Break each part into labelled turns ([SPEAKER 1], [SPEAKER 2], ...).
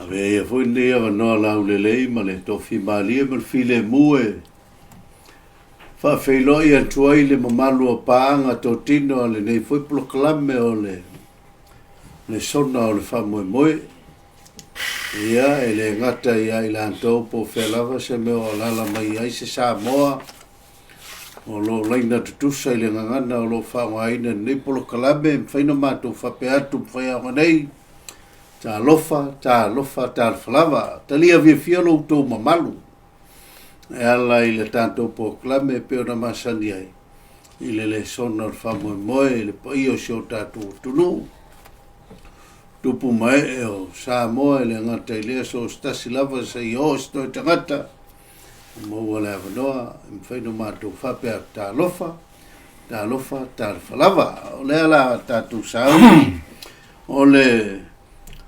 [SPEAKER 1] Avea ia foi lenei avanoa laulelei ma le tofimalie ma le filemu e faafeiloai atu ai le mamalu o paaga totino a lenei foi polokalame o le lesona o le faamoemoe. Ia, e le gata ia i latou po o fea lava se mea o alaala mai ai se Samoa o lo o laina tutusa i le gagana o lo o faaaogaina i lenei polokalame, e mafai ona matou faapea atu ma faiaoga nei, Talofa, talofa, talofa lava. Talia fiafia lo outou mamalu e ala i le tatou polokalame e pei ona masani ai i le lesona o le faamoemoe i le paia o si o tatou atunuu. Tupu ma ee o Samoa e le gata i lea so o se tasi lava seia oo i se toe tagata ua maua le avanoa e mafai ona matou faapea atu, talofa, talofa, talofa lava. O lea la tatou sauni o le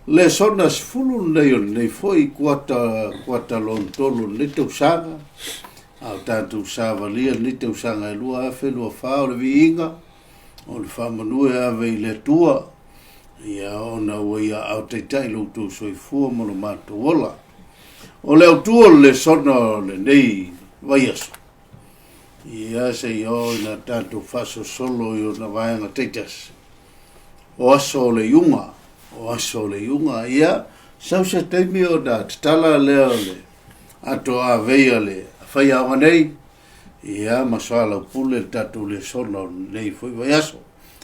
[SPEAKER 1] lesona 10 lenei o lenei foi kuata, kuata lona tolu o lenei tausaga, a o tatou savalia lenei tausaga e 2024 o le viiga o le faamanu e ave i le Atua, ia ona ua i aao taitai lo outou soifua ma lo matou ola. O le autu o le lesona o lenei vaiaso, ia se i oo ina tatou faasolosolo i ona vaega taitasi, o aso o le iuga, o aso o le iuga, ia sau se taimi ona tatala lea o le ato avei a le faiaoga nei, ia ma soalaupule le tatou lesona o lenei foi vaiaso.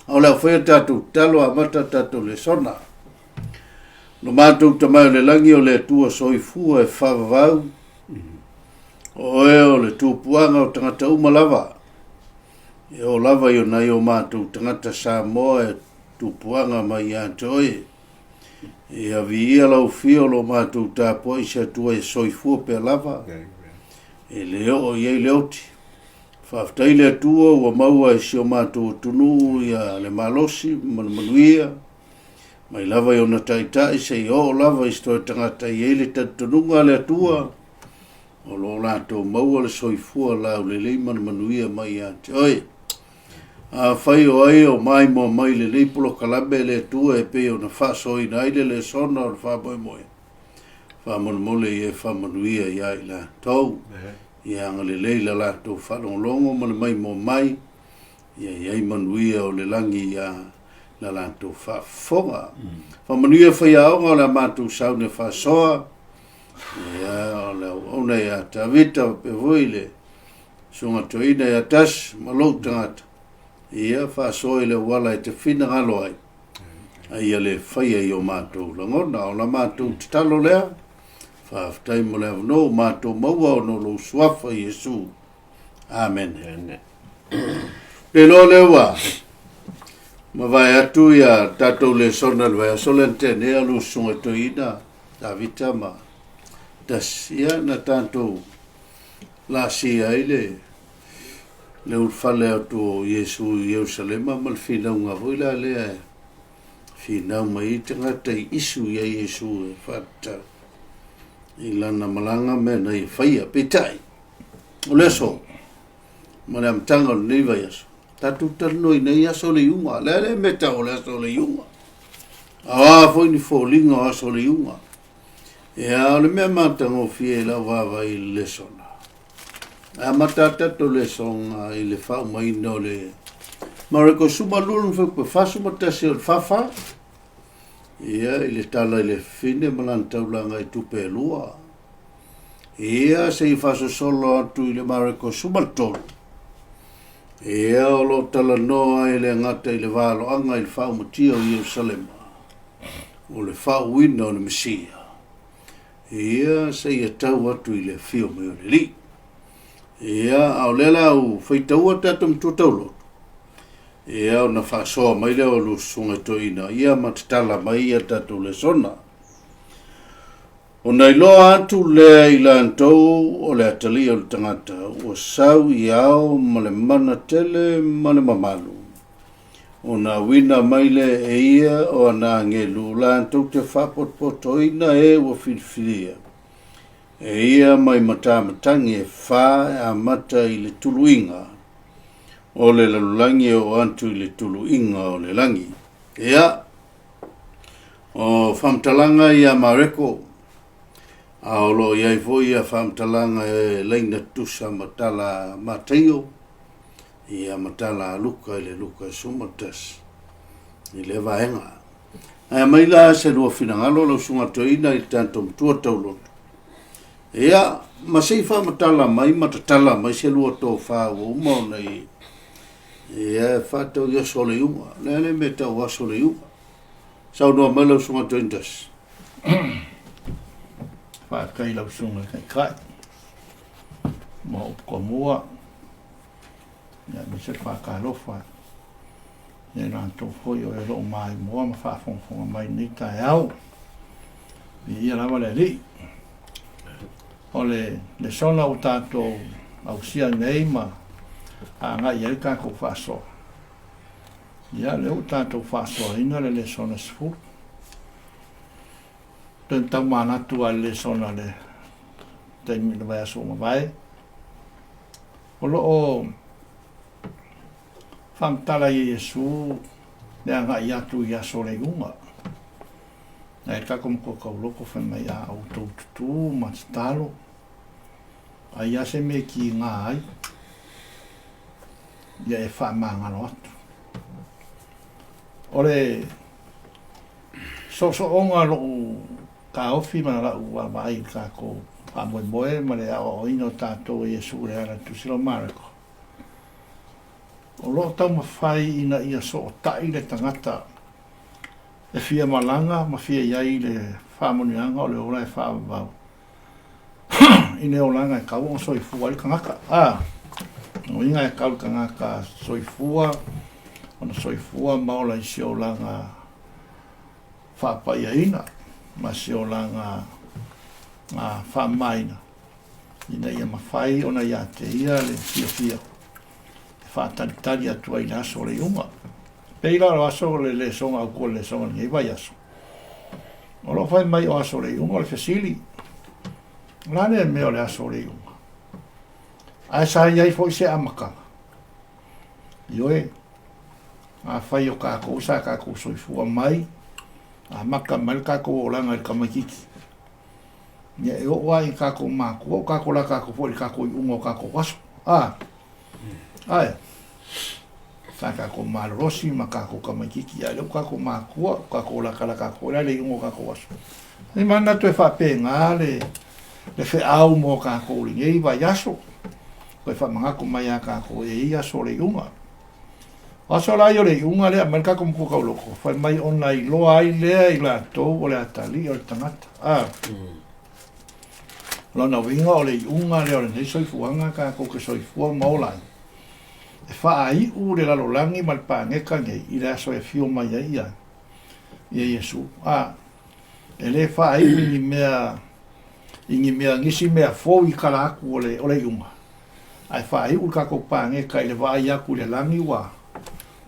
[SPEAKER 1] A o le a faia tatou tatalo amata tatou lesona. Lo matou Tama i le lagi o le Atua soifua e faavavau, o oe o le tupuaga o tagata uma lava, e oo lava i o nai o matou tagata Samoa e tupuaga mai ia te oe. Ia viia lau afio lo matou tapuai se Atua e soifua pea lava, e le oo i ai le oti. Faafetai le Atua ua maua e si o matou atunuu ia le malosi ma le manuia, mai lava i ona taitai seia oo lava i se toe tagata e i ai le talitonuga a le Atua, o lo o latou maua le soifua laulelei ma le manuia mai ia te oe. Afai o ai o maimoa mai lenei polokalame le Atua e pei ona faasoaina ai le lesona o le faamoemoe, faamolemole ia e faamanuia ia i latou. Ia agalelei la latou faalogologo ma le maimoa mai, ia i ai manuia o le lagi ia la latou faafofoga. Faamanuia faiaoga o le a matou sauni e faasoa, ia o le auauna ia Tavita faapea foi le Susuga Toeaina ia Tasi ma lou tagata, ia faasoa i le auala e te finagalo ai, a ia le faia i o matou lagona. O la matou tatalo lea, faafetai mo le avanoa ua matou maua ona o lou suafa Iesu. Amene. Pe iloa lea ua mavae atu ia tatou lesona i le vaiaso lea na tea nei a lou susuga toeaina Tavita ma Tasi, ia na tatou laasia ai le le ulufale atu o Iesu i Ierusalema ma le finauga foi la lea e finau mai ai tagata i isu ia Iesu e faatatau i lana malaga mea na ia faia. Peitai, o le aso ma le amataga o lenei vaiaso, tatou talanoaina ai aso o le iuga. O le a le mea e tau o le aso o le iuga? A o a foi ni foliga o aso o le iuga? Ia, o le mea matagofie i lau vaavaai i le lesona, e amata a tatou lesona i le faaumaina o le Mareko 12 na fuaiupu 41 o le 44, ia, i le tala i le fafine ma lana taulaga i tupe e lua. Ia, seia faasolosolo atu i le Mareko 13, ia, o lo o talanoa ai le gata i le valoaga i le faaumatia o Ierusalema. o le faauuina o le Mesia, ia seia tau atu i le afio mai o le Alii. Ia, a o lea la ua faitaua tatou matua tauloto, ia ona faasoa mai lea o lua susuga toeaina, ia ma tatala mai ia tatou lesona. Ona iloa atu lea i latou o le atalii o le tagata ua sau i ao ma le mana tele ma le mamalu, Ona auina mai lea e ia o ana agelu latou te faapotopotoina e ua filifilia e ia mai matamatagi e fa e amata i le tuluiga o le lalolagi e oo atu i le tuluiga o le lagi. Ia, o faamatalaga ia Mareko. A o lo o i ai foi ia faamatalaga e laina tutusa ma tala a Mataio, ia ma tala a Luka i le Luka 11 i lea vaega. Ae aumai la se lua finagalo lau susuga toeaina i le tatou matua tauloto. Ia, ma se i faamatala mai ma tatala mai se lua tofa ua uma ona i ia e faatatau i aso o le iuga. O le a le mea e tau aso o le iuga? Saunoa mai lau susuga toeaina Tasi.
[SPEAKER 2] Faafetai i lau susuga i le Taitai mo upu tomua, ia aemaise le faatalofa ia i latou foi o e o lo o maimoa ma faafogafoga mai i lenei taeao. Viia lava le Alii. O le lesona ua tatou ausia nei ma agai i ai le tatou faasoa, ia lea ua tatou faasoaina le lesona 10. Toe tau manatu lava i le lesona i le taimi i le vaiaso ua mavae. O lo o faamatala e Iesu le agai atu i aso o le iuga. Ae le tatou matua tauloko fai mai, a outou tutū ma tatalo, ai lava se mea e kiga ai, ia e faamagalo atu. O le soosooga o lou taofi ma lau vaavaai i le tatou faamoemoe ma le aoaoina o tatou e Iesu i le ala i le Tusi o Mareko, o lo o taumafai ina ia sootai le tagata e fia malaga ma fia i ai i le faamanuiaga o le ola e faavavau i le olaga e tau ona soifua ai le tagata. A, o uiga e tau le tagata soifua, ona soifua ma ola i se olaga faapaiaina ma se olaga faamamaina ina ia mafai ona ia te ia le fiafia e faatalitali atu ai i le aso o le iuga. Pei la o aso o le lesona autu o le lesona o lenei vaiaso. O lo o fai mai o aso o le iuga o le fesili. O le a lea mea o le aso o le iuga? Ae sa i ai foi se amataga. Ioe, afai o tatou sa tatou soifua mai, amata mai le tatou olaga i le tamaitiiti. Ia e oo lava i tatou matua, o tatou la tatou foi i le tatou iuga o tatou aso. A, ae, sa tatou malolosi ma tatou tamaitiiti, a o lea ua tatou matua, ua tatou latalata atu foi la i le iuga o tatou aso. E manatu e faapena le, le feau mo tatou i lenei vaiaso, toe faamanatu mai ia tatou e i ai aso o le iuga. O aso la ia o le iuga lea aumai le tatou matua tauloko, fai mai ona iloa ai lea i latou o le atalii o le tagata. A. O lona uiga o le iuga lea o lenei soifuaga tatou te soifua ma ola ai. E faaiu le lalolagi ma le paneta nei i le aso e afio mai ai ia ia Iesu. A. E le faaiu i ni mea i ni mea nisi mea fou i kala atu o le o le iuga. Ae faaiu le tatou paneta i le vaai atu i le lagi ua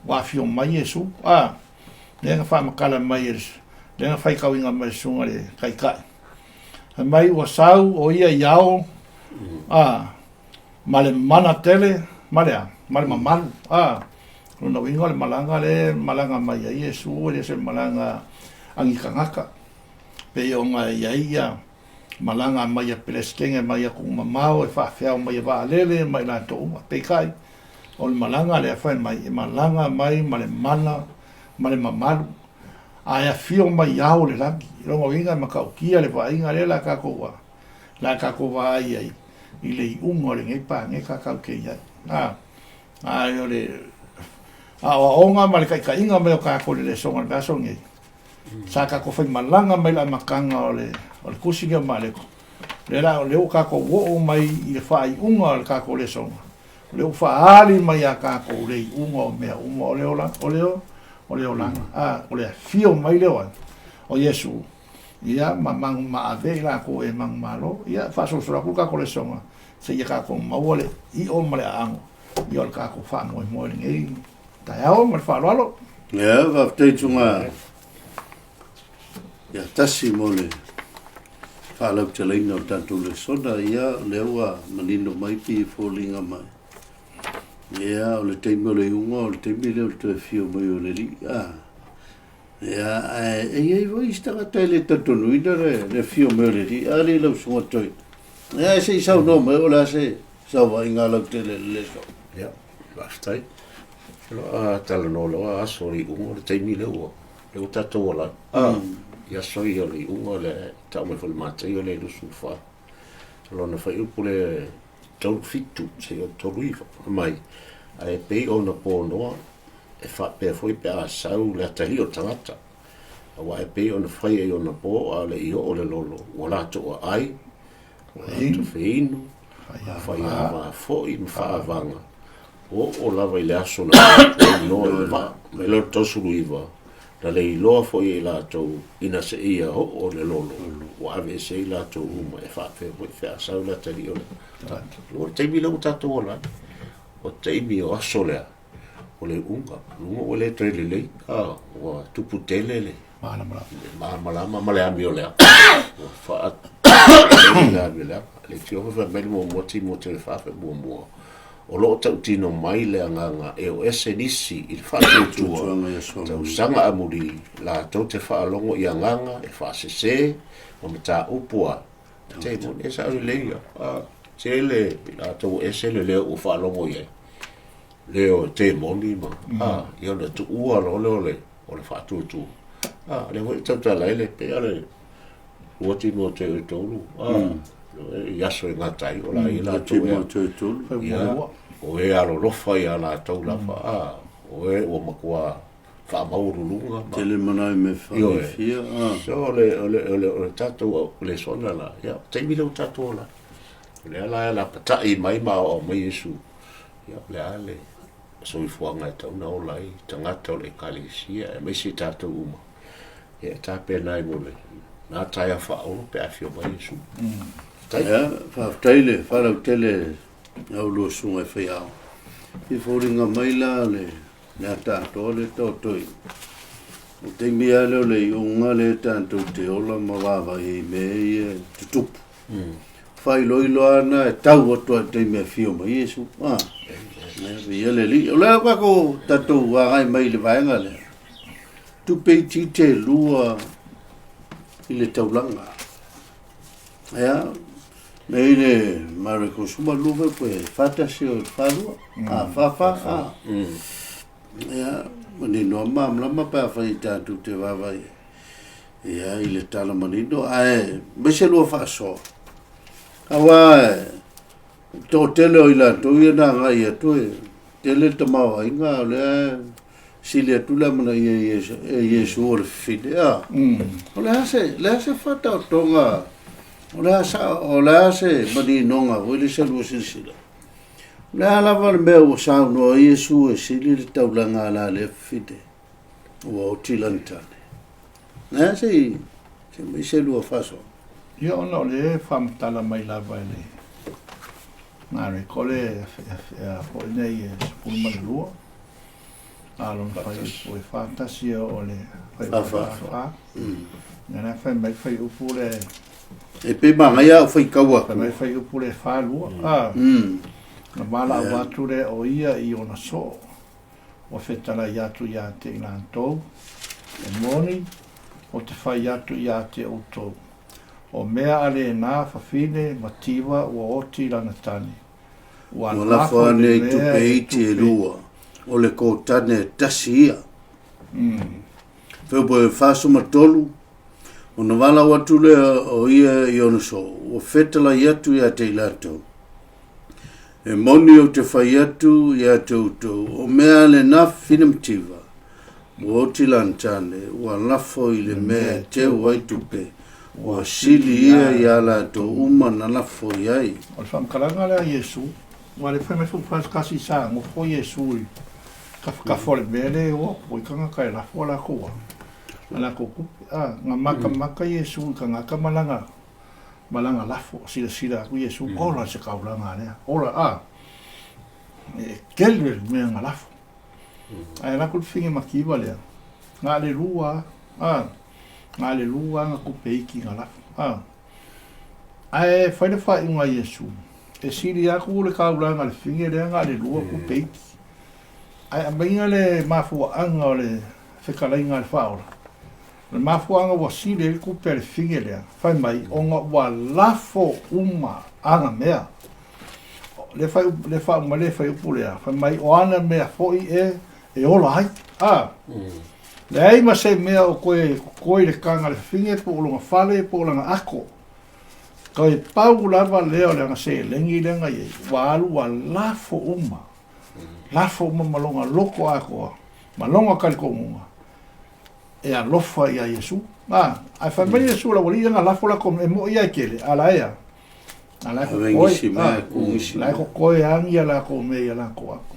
[SPEAKER 2] ua afio mai Iesu. A, lea na faamatala mai e le, lea na faitauina mai e le susuga i le Taitai. Fai mai ua sau o ia i ao, a, ma le mana tele, ma le a? Ma le mamalu. A, lona uiga o le malaga lea e malaga mai ai Iesu, e le o se malaga a ni tagata. Pei ona i ai ia malaga mai a Peresetene mai atunuu mamao e faafeao mai e vaalele ma i latou uma. Peitai, o le malaga lea fai mai, e malaga mai ma le mana ma le mamalu, ae afio mai ao o le lagi. O lona uiga e matautia le vaaiga lea la tatou la tatou vaai ai i le iuga o lenei paneta tatou te i ai. A, ae o le aoaoga ma le taitaiga mai o tatou i le lesona o le vaiaso lenei, Sa tatou faimalaga mai le amataga o le o le tusi lea o Mareko, lea la lea ua tatou oo mai i le faaiuga o le tatou lesona, o lea ua faaali mai ia tatou le iuga o mea uma o le ola, o le o le olaga, a, o le afio mai lea o ai? O Iesu, ia ma magu ma ave i latou e manumalo, ia faasolosolo atu le tatou lesona seia tatou maua le io ma le aano, ia o le tatou faamoemoe i lenei Taeao ma le faaaloalo.
[SPEAKER 1] Ia, faafetai Tuga ia tasi mo le faalauteleina o le tatou lesona. Ia, o lea ua manino mai pei e foliga mai. Ia, o le taimi o le iuga, o le taimi lea o le toe afio mai o le Alii. Ah. Ia, ae e i ai foi isi tagata e le talitonuina le afio mai o le Alii, a le lau susuga Toeaina. Ia, ae se i saunoa mai o le a se sauvaiga lautele i le lesona.
[SPEAKER 3] Ia, faafetai. Masalo a talanoa loa aso o le iuga o le taimi lea ua lea ua tatou ola ai. Ah, i aso ia o le iuga lea e tau mai foi le Mataio lea 24. Lona fuaiupu le 37 seia 39 mai, ae pei ona ponoa e faapea foi pe a sau le atalii o le tagata, aua e pei ona faia i ona po a o le i oo le lolo, ua latou aai, ua latou feinu, faiava foi ma faavaga, oo lava i le aso na atu ai Noa i le vaa. Mai lona 39, na le iloa foi e i latou ina seia oo le lolo, ua aveese ai latou uma, e faapea foi pe a sau le atalii o le tagata. O le taimi lea ua tatou ola ai, o taimi o aso lea, o le uga, luga ua le toe lelei, a, ua tupu tele le malamalama ma le amio leaga. Ua faa le amio leaga. Le tio foi fai mai le muamua Timote le fa muamua. O lo o tautino mai le agaga e o ese nisi i le faatuatua tausaga amuli latou te faalogo i agaga e faasese ma mataupu a te moni e sao lelei ia. A, tele i latou ese le leo ua faalogo i ai. Leo e temoni ma, a, ia ona tuua loa lea o le, o le faatuatua. A, lea foi e tautala ai le, pei lava le lua Timote e tolu, a, i aso e gata ai, o la ia latou e, ia, o e alolofa ia latou lava, a, o e ua matua faamaualuluga ma.
[SPEAKER 1] Tele mana i mea whaifia.
[SPEAKER 3] So, o le, o le, o le, o le tatou lesona la, ia, taimi lea ua tatou ola ai. O lea la e lapatai mai ma aoao mai Iesu, Ia, o le a le soifuaga e tatau ona ola ai tagata o le Ekalesia, aemaise i tatou uma, ia e tapena ai mo lena taeao faaolo pe a afio mai Iesu.
[SPEAKER 1] Faafetai. Ia, faafetai le faalautele au lua susuga e faiaoga. I foliga mai la le le ata atoa le taotoi. O taimi lava lea o le iuga lea tatou te ola ma vaavaai ai i mea ia e tutupu. Faailoilo ana e tau atu ai taimi e afio mai Iesu. Ah, ia le Alii. O lea kako tatou agai mai i le vaega lea. Tupe itiiti e lua i le taulaga. Ia, me i le Mareko suma lua foi pe whātasi o whārua. A, whāwhā, a. Ia, manino a māmlama pe a whai i tātou te wāwai. Ia, i le tala manino, ae aemaise lua faasoa. Aua e toatele o i latou ia na agai atu e tele le tamaoaiga, o lea sili atu le amanaia e Iesu o le fefine. A, o le a se, le a se faataotoga, o le a sa, o le a se maninoga foi le se lua silasila. O le a lava le mea ua saunoa ai Iesu e sili le taulaga a la lea fefine. Ua oti lana tane. Nā se i, se mai se lua faso.
[SPEAKER 2] Ia ona o le faamatala mai lava e le Mareko le foi nei e 12 a lona fuaiupu e 41 o le fuaiupu 44. Ia la fai mai fuaiupu le
[SPEAKER 1] E pe manaia au faitau atu.
[SPEAKER 2] Fai mai fuaiupu le 42. A. Na valaau atu lea o ia i ona soo. Ua fetalai atu ia te i latou, E moni, ou te fai atu ia te outou, o mea a lena fafine mativa ua oti lana tane,
[SPEAKER 1] ua Ua lafo ane i tupe iti e lua, o le kotane e tasi ia. Feu e 43, ona valaau atu lea o ia i ona soo, ua fetalai atu ia te i latou, E moni ou te fai atu ia te outou, o mea a lena fafine mativa, ua oti lana tane, ua lafo i le mea e teu ai tupe, ua sili ia iā latou uma na lafo i ai.
[SPEAKER 2] O le faamatalaga lea a Iesu, aua o lea fai mai foi kasi sa nofo Iesu i tafatafa o le mea lea e o atu ai tagata e lafo a latou a latou tupe. A, na matamata Iesu i tagata ma lana ma lana lafo, silasila atu Iesu, ola se taulaga lea, ola, a, e tele le mea na lafo. Ae alu atu le fafine mativa lea, na o le lua a, na o le lua na tupe iti na lafo, a. Ae fai le faaiuga a Iesu, e sili atu le taulaga a le fafine lea na o le lua tupe iti. Ae aumaiga le mafuaaga o le fetalaiga a le Faaola. O le mafuaaga ua sili ai le tupe a le fine lea, fai mai, ona ua lafo uma ana mea. Le fai, le faauma le fuaiupu lea, fai mai, o ana mea foi e, e ola ai. A, leai ma se mea o toe totoe i le taga a le fafine po o lona fale po o lana ato. Toe pau lava lea o le ana seleni lea na i ai, ua alu ua lafo uma. Lafo uma ma lona loto atoa, ma lona talitonuga. E alofa iā Iesu. A, ae fai mai Iesu le aualii ia na lafo latou mea, e moʻi ia e tele, a la e a? A la e
[SPEAKER 1] Ave
[SPEAKER 2] kokoe,
[SPEAKER 1] nisi
[SPEAKER 2] a,
[SPEAKER 1] mea, tuu nisi
[SPEAKER 2] la e
[SPEAKER 1] mea.
[SPEAKER 2] kokoe agi a latou mea i a latou ato.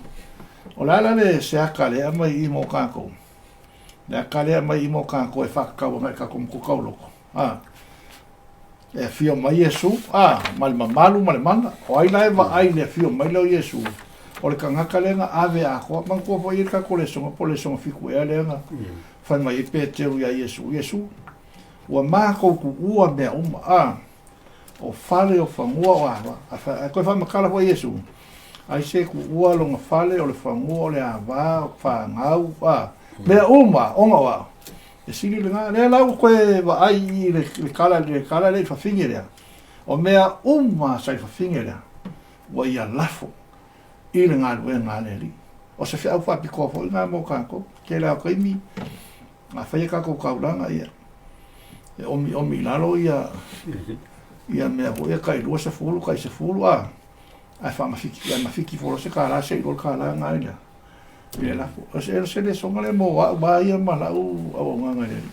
[SPEAKER 2] O le a la le se aka lea e aumai i i mo kākou? Le aka lea e aumai i i mo kākou e faatatau agai i le tatou matua tauloko. A, e afio mai Iesu, a, ma le mamalu ma le mana. O ai la e vaai i le afio mai lea o Iesu? O le tagata lea na ave atoa. Manatua foi e i ai le tatou lesona po o le lesona 7 ea lea na fai mai ai Peteru iā Iesu, Iesu, ua matou tuua mea uma, a, o fale, o fanua, o ava. Ae toe faamatala foi Iesu, ai se tuua lona fale, o le fanua, o le ava, o fanau, a, mea uma, ona o au. E sili lena. Lea la ua toe vaai i le, le kala, le kala lea i le fafine lea. O mea uma sa i le fafine lea, ua ia lafo i le galuega a le Alii. O se feau faapitoa foi lena mo tatou. Tele lava o taimi, a fai a tatou taulaga, ia, e omiomi i lalo ia, ia mea foi ia tai 20, tai 10, a, ae faamafiki, ae mafiki ifo loa se $1 seia iloa le $1 lena i le i le lafo. O se, o se lesona lea mo au lava ia ma lau auaunaga i le Alii.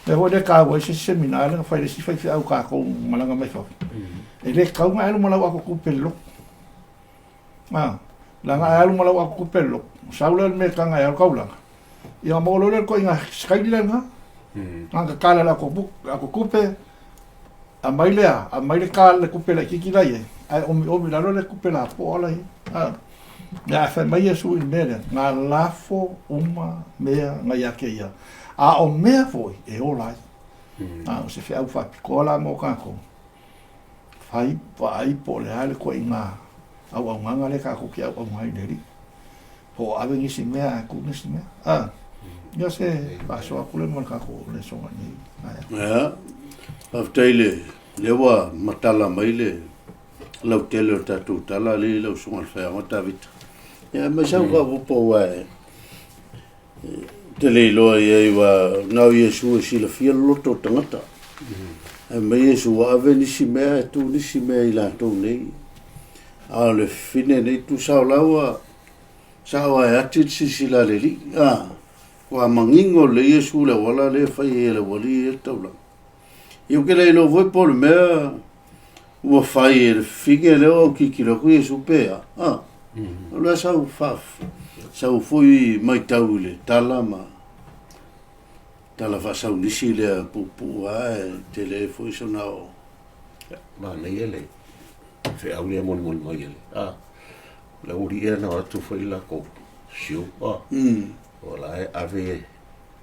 [SPEAKER 2] Mea foi lea e taua ai se isi seminar lea na fai e le isi faifeau tatou malaga mai fafo. E le tatau ona e alu ma lau ato tupe i le lotu. A, leaga a e alu ma lau ato tupe i le lotu, sau lea o le mea e taga e alu taulaga, ia ona maua loa lea o le ituaiga sikaili lea lena. Na ona tatala e le ato tupe, Aumai lea, aumai le ka le tupe laitiiti la i ai, ae omiomi i lalo le tupe lapoa la i ai. Ia, ae fai mai Iesu i le mea lea, na lafo uma mea na ia te ia, a o mea foi e ola ai. A o se feau faapitoa la mo tatou, fai, vaai po o le a le ituaiga auaunaga lea tatou te auauna ai i le Alii. Po o ave nisi mea ae tuu nisi mea. A, ia se faasoa atu lea mo le tatou lesona i lenei taeao.
[SPEAKER 1] Ia, faafetai le, lea ua matala mai le lautele o le tatou tala alii lau Susuga i le Faiaoga Tavita. Ia, aumai sau faaopoopo aua e te le iloa i ai aua na o Iesu e silafia le loto o le tagata. Ae mai Iesu ua ave nisi mea ae tuu nisi mea i latou nei. A o le fine nei tusa o la ua sao ae ati le silasila a le Alii. A, ua manino lelei Iesu le auala lea e fai ai e le aualii ia le taulaga. Ia ou te le iloa foi po o le mea ua fai e le fine lea ua autitilo atu Iesu pe a. A, o le a sau fa, sau foi matau i le tala ma tala faasaunisi lea puupuu lava e tele foi sona oo.
[SPEAKER 3] Manaia le feau lea molimoli mai e le a le aualii ia na o atu fai le latou siu a o la e ave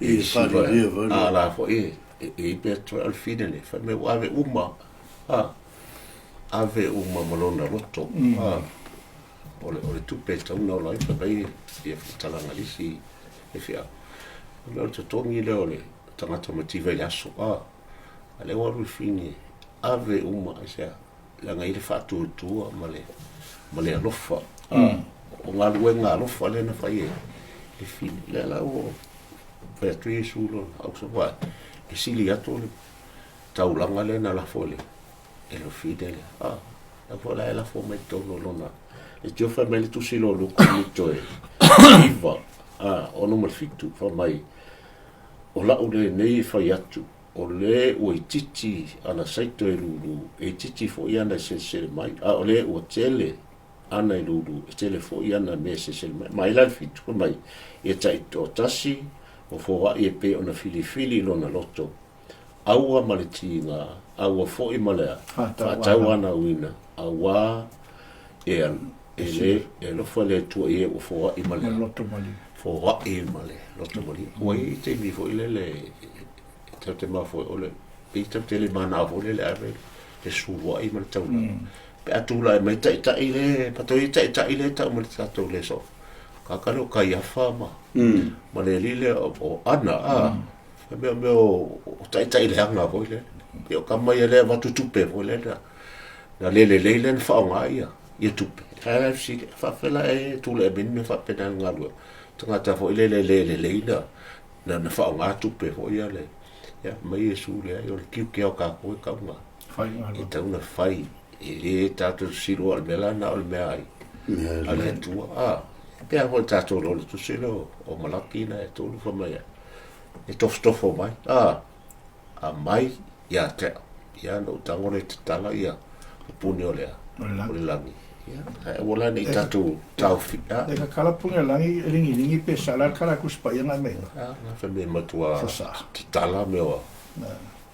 [SPEAKER 1] I le faalelea foi
[SPEAKER 3] a la foi e i pea atu o le fine le fai mai ua ave uma a ave uma ma lona loto a o le o le tupe e tatau ona ola ai fai mai ia faamatalaga a le isi faifeau o le totogi lea o le tagata mativa i le aso a a lea ua alu le fine ave uma aisea leaga e i ai le faatuatua ma le, ma le alofa. O galuega alofa lea na fai e le fine. Lea la ua fai atu Iesu lona ausa, e sili atu le taulaga lea na lafo e le, e le fine lea. Ah, la foi la e lafo mai totonu o lona. Le tio fai mai le tusi lo Luka mito e 9, ah, 6 ma le 7, fai mai, o lau lenei e fai atu, O le ua itiiti ana saito e lūlū, e itiiti foi ana e selesele mai, a o le ua tele ana e lūlū, e tele foi ana mea e selesele mai. Ma ai la le 7 fai mai, Ia taitoatasi ma foai e pei ona filifili i lona loto, aua ma le tiga, aua foi ma le faatau ana uiga, auā e e le e alofa le Atua i e ua foai ma le
[SPEAKER 2] loto malie.
[SPEAKER 3] Foai ma le loto malie. Ua i ai taimi foi lele e tatou te mafaufau o le pei tatou te le manao foi lele ave le suluai ma le taulaga. Pe a tulai mai taitai le pato i taitai le tau mai le tatou le so. Ka ka leo Kaiafa ma ma le alii lea o Ana a. Fai mai o mea o taitai leaga foi lele. Ia o tama ia lea e avatu tupe foi lele na le lelei lea na faaaoga ia ia tupe. Ae la e fesili, e faapefea la e tulai mai ni mea faapena i le galuega? Tagata foi lele e le lelei na na faaaoga tupe foi ia le ia mai Iesu leai o le tiute o tatou e tatau ona e tatau ona fai e le tatou fesili o le mea la na o le mea ai a le Atua a pe a foi tatou lo le tusi lea o Malaki na e tolu fai mai e tofotofo mai a aumai ia te au, ia ona ou tago lea e tatala ia puni o le o le lagi. Ia, ae aua la ne i tatou taofi.
[SPEAKER 2] A. E tatala puni o le lagi e ligiligi pe sala le kala Tusi Paia na aumai.
[SPEAKER 3] A, na fai mai e matua tatala mea o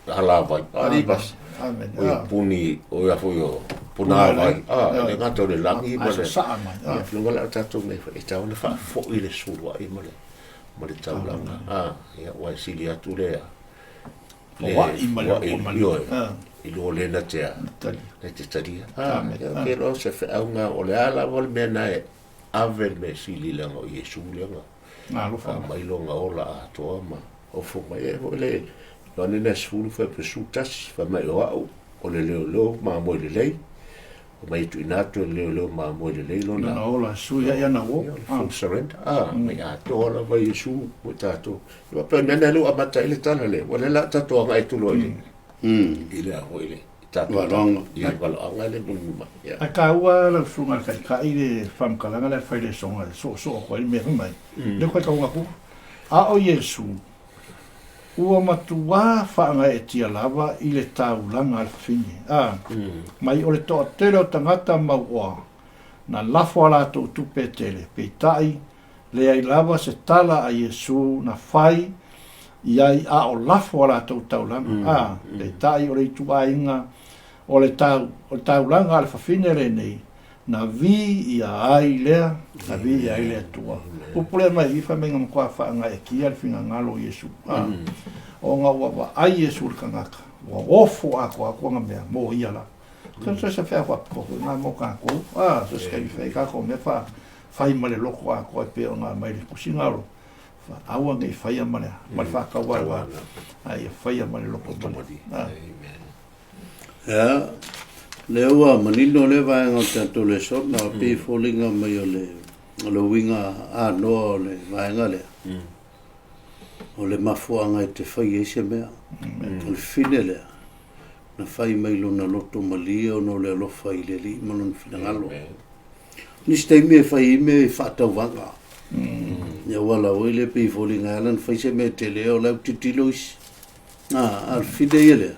[SPEAKER 3] alavai. A, alii pasi.
[SPEAKER 2] Amen.
[SPEAKER 3] O ia puni, o ia foi o punāvai. A, e le gata o le lagi ma le...
[SPEAKER 2] Sasaa mai.
[SPEAKER 3] Ia, luga la o tatou mea e tatau ona faafoi le suluai ma le ma le taulaga. A, ia, ua e sili atu lea.
[SPEAKER 2] Foai ma le loto
[SPEAKER 3] malie. I lo le na te a. Na te talia. A, ia, ke loa se feauga o le a lava le mea na e ave le mea sili leaga o Iesu leaga.
[SPEAKER 2] Alofa.
[SPEAKER 3] Mai lona ola atoa ma ofo mai e foi le Ioane na 10 fai pe 11 fai mai o au o le leoleo mamoe lelei. Mai tuuina atu e le leoleo mamoe lelei lona.
[SPEAKER 2] Lona ola, sui ai ana uo.
[SPEAKER 3] Full surrender. Ah, mai atoa lava Iesu mo tatou. Ia faapea mea na lea ua amata ai le tala lea, ua lea la tatou agai atu loa i le i le foi le tatou
[SPEAKER 1] Valoaga.
[SPEAKER 3] Ia valoaga le mulimuli mai. Ia.
[SPEAKER 2] Ae taua lau susuga i le Taitai le faamatalaga lea e fai i le soga e soosoo atu ai le mea fai mai. Lea ua faitauina atu, a o Iesu, Ua matuā faagaeetia lava i le taulaga a le fafine, ā, mai o le toatele o tagata mauoa na lafo a latou tupe e tele, peitai, leai lava se tala a Iesū na fai i ai a o lafo a latou taulaga, ā, peitai o le ituaiga o le tau, o le taulaga a le fafine lenei, Na vi ia ai lea, na vi ia ai le Atua. Upu lea mai i fai mai na matua faagaeetia le finagalo o Iesu. A, ona ua vaai Iesu i le tagata, ua ofo atoa atu ana mea mo ia la. So se se fea faapitoa foi na mo tatou. A, so se taimi fai tatou mea fa fai ma le loto atoa e pei ona aumai i le tusiga o lo aua ne i faia ma le ma le faatauaina, a ia faia ma le loto malie. A.
[SPEAKER 1] Ia, lea ua manino lea vaega o le tatou lesona, e pei e foliga mai o le, o le uiga anoa o le vaega lea, o le mafuaaga e te fai ai se mea. O le fine lea, na fai mai lona loto malie ona o le alofa i le Alii ma lona finagalo. Nisi taimi e fai ai mea i faatauvaga. Ia ua ala foi lea e pei e foliga e ala ona fai se mea tele o la e tilotilo isi. A, a o le fine ia lea,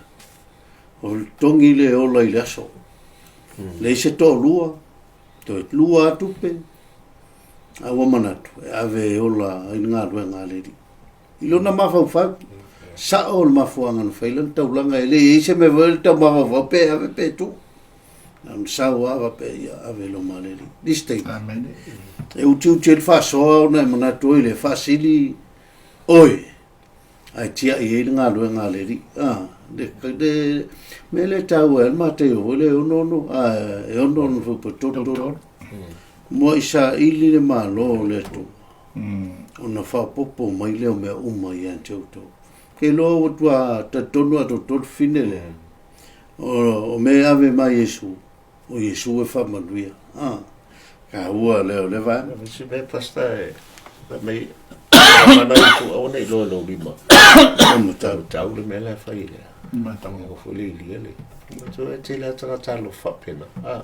[SPEAKER 1] o le togi lea e ola i le aso. Leai se toalua, toe lua lava tupe, a ua manatu e ave e ola ai le galuega a le Alii. I lona mafaufau, sao le mafuaaga na fai lana taulaga, e le i ai se mea foi lea tau mafaufau pe ave pe tuu. Na ona sau lava faapea, ia ave i loma o le Alii. Nisi taimi,
[SPEAKER 2] Amen.
[SPEAKER 1] e utiuti ai le faasoa ona e manatu ai lea, faasili oe ae tiai ai le galuega a le Alii. A, le, le mea lea e taua ai le Mataio foi lea e 6 6, a, e 6 6 fuaiupu e 3 3. Muai saili le Malo o le Atua, ona faaopoopo mai lea o mea uma ia te outou. Ke iloa ua tua talitonu a outou le fine lea, o, o mea e ave mai Iesu, O Iesu e faamanuia. A, taua lea o lea vaega.
[SPEAKER 3] Ma se mea pastor e fai mai mana i tu aua nei loa lou lima.
[SPEAKER 1] Matau.
[SPEAKER 3] Tau le mea la e fai lea.
[SPEAKER 2] Matau.
[SPEAKER 3] O foi le ilia le. Ma tu e tele a tagata alofa faapena. A,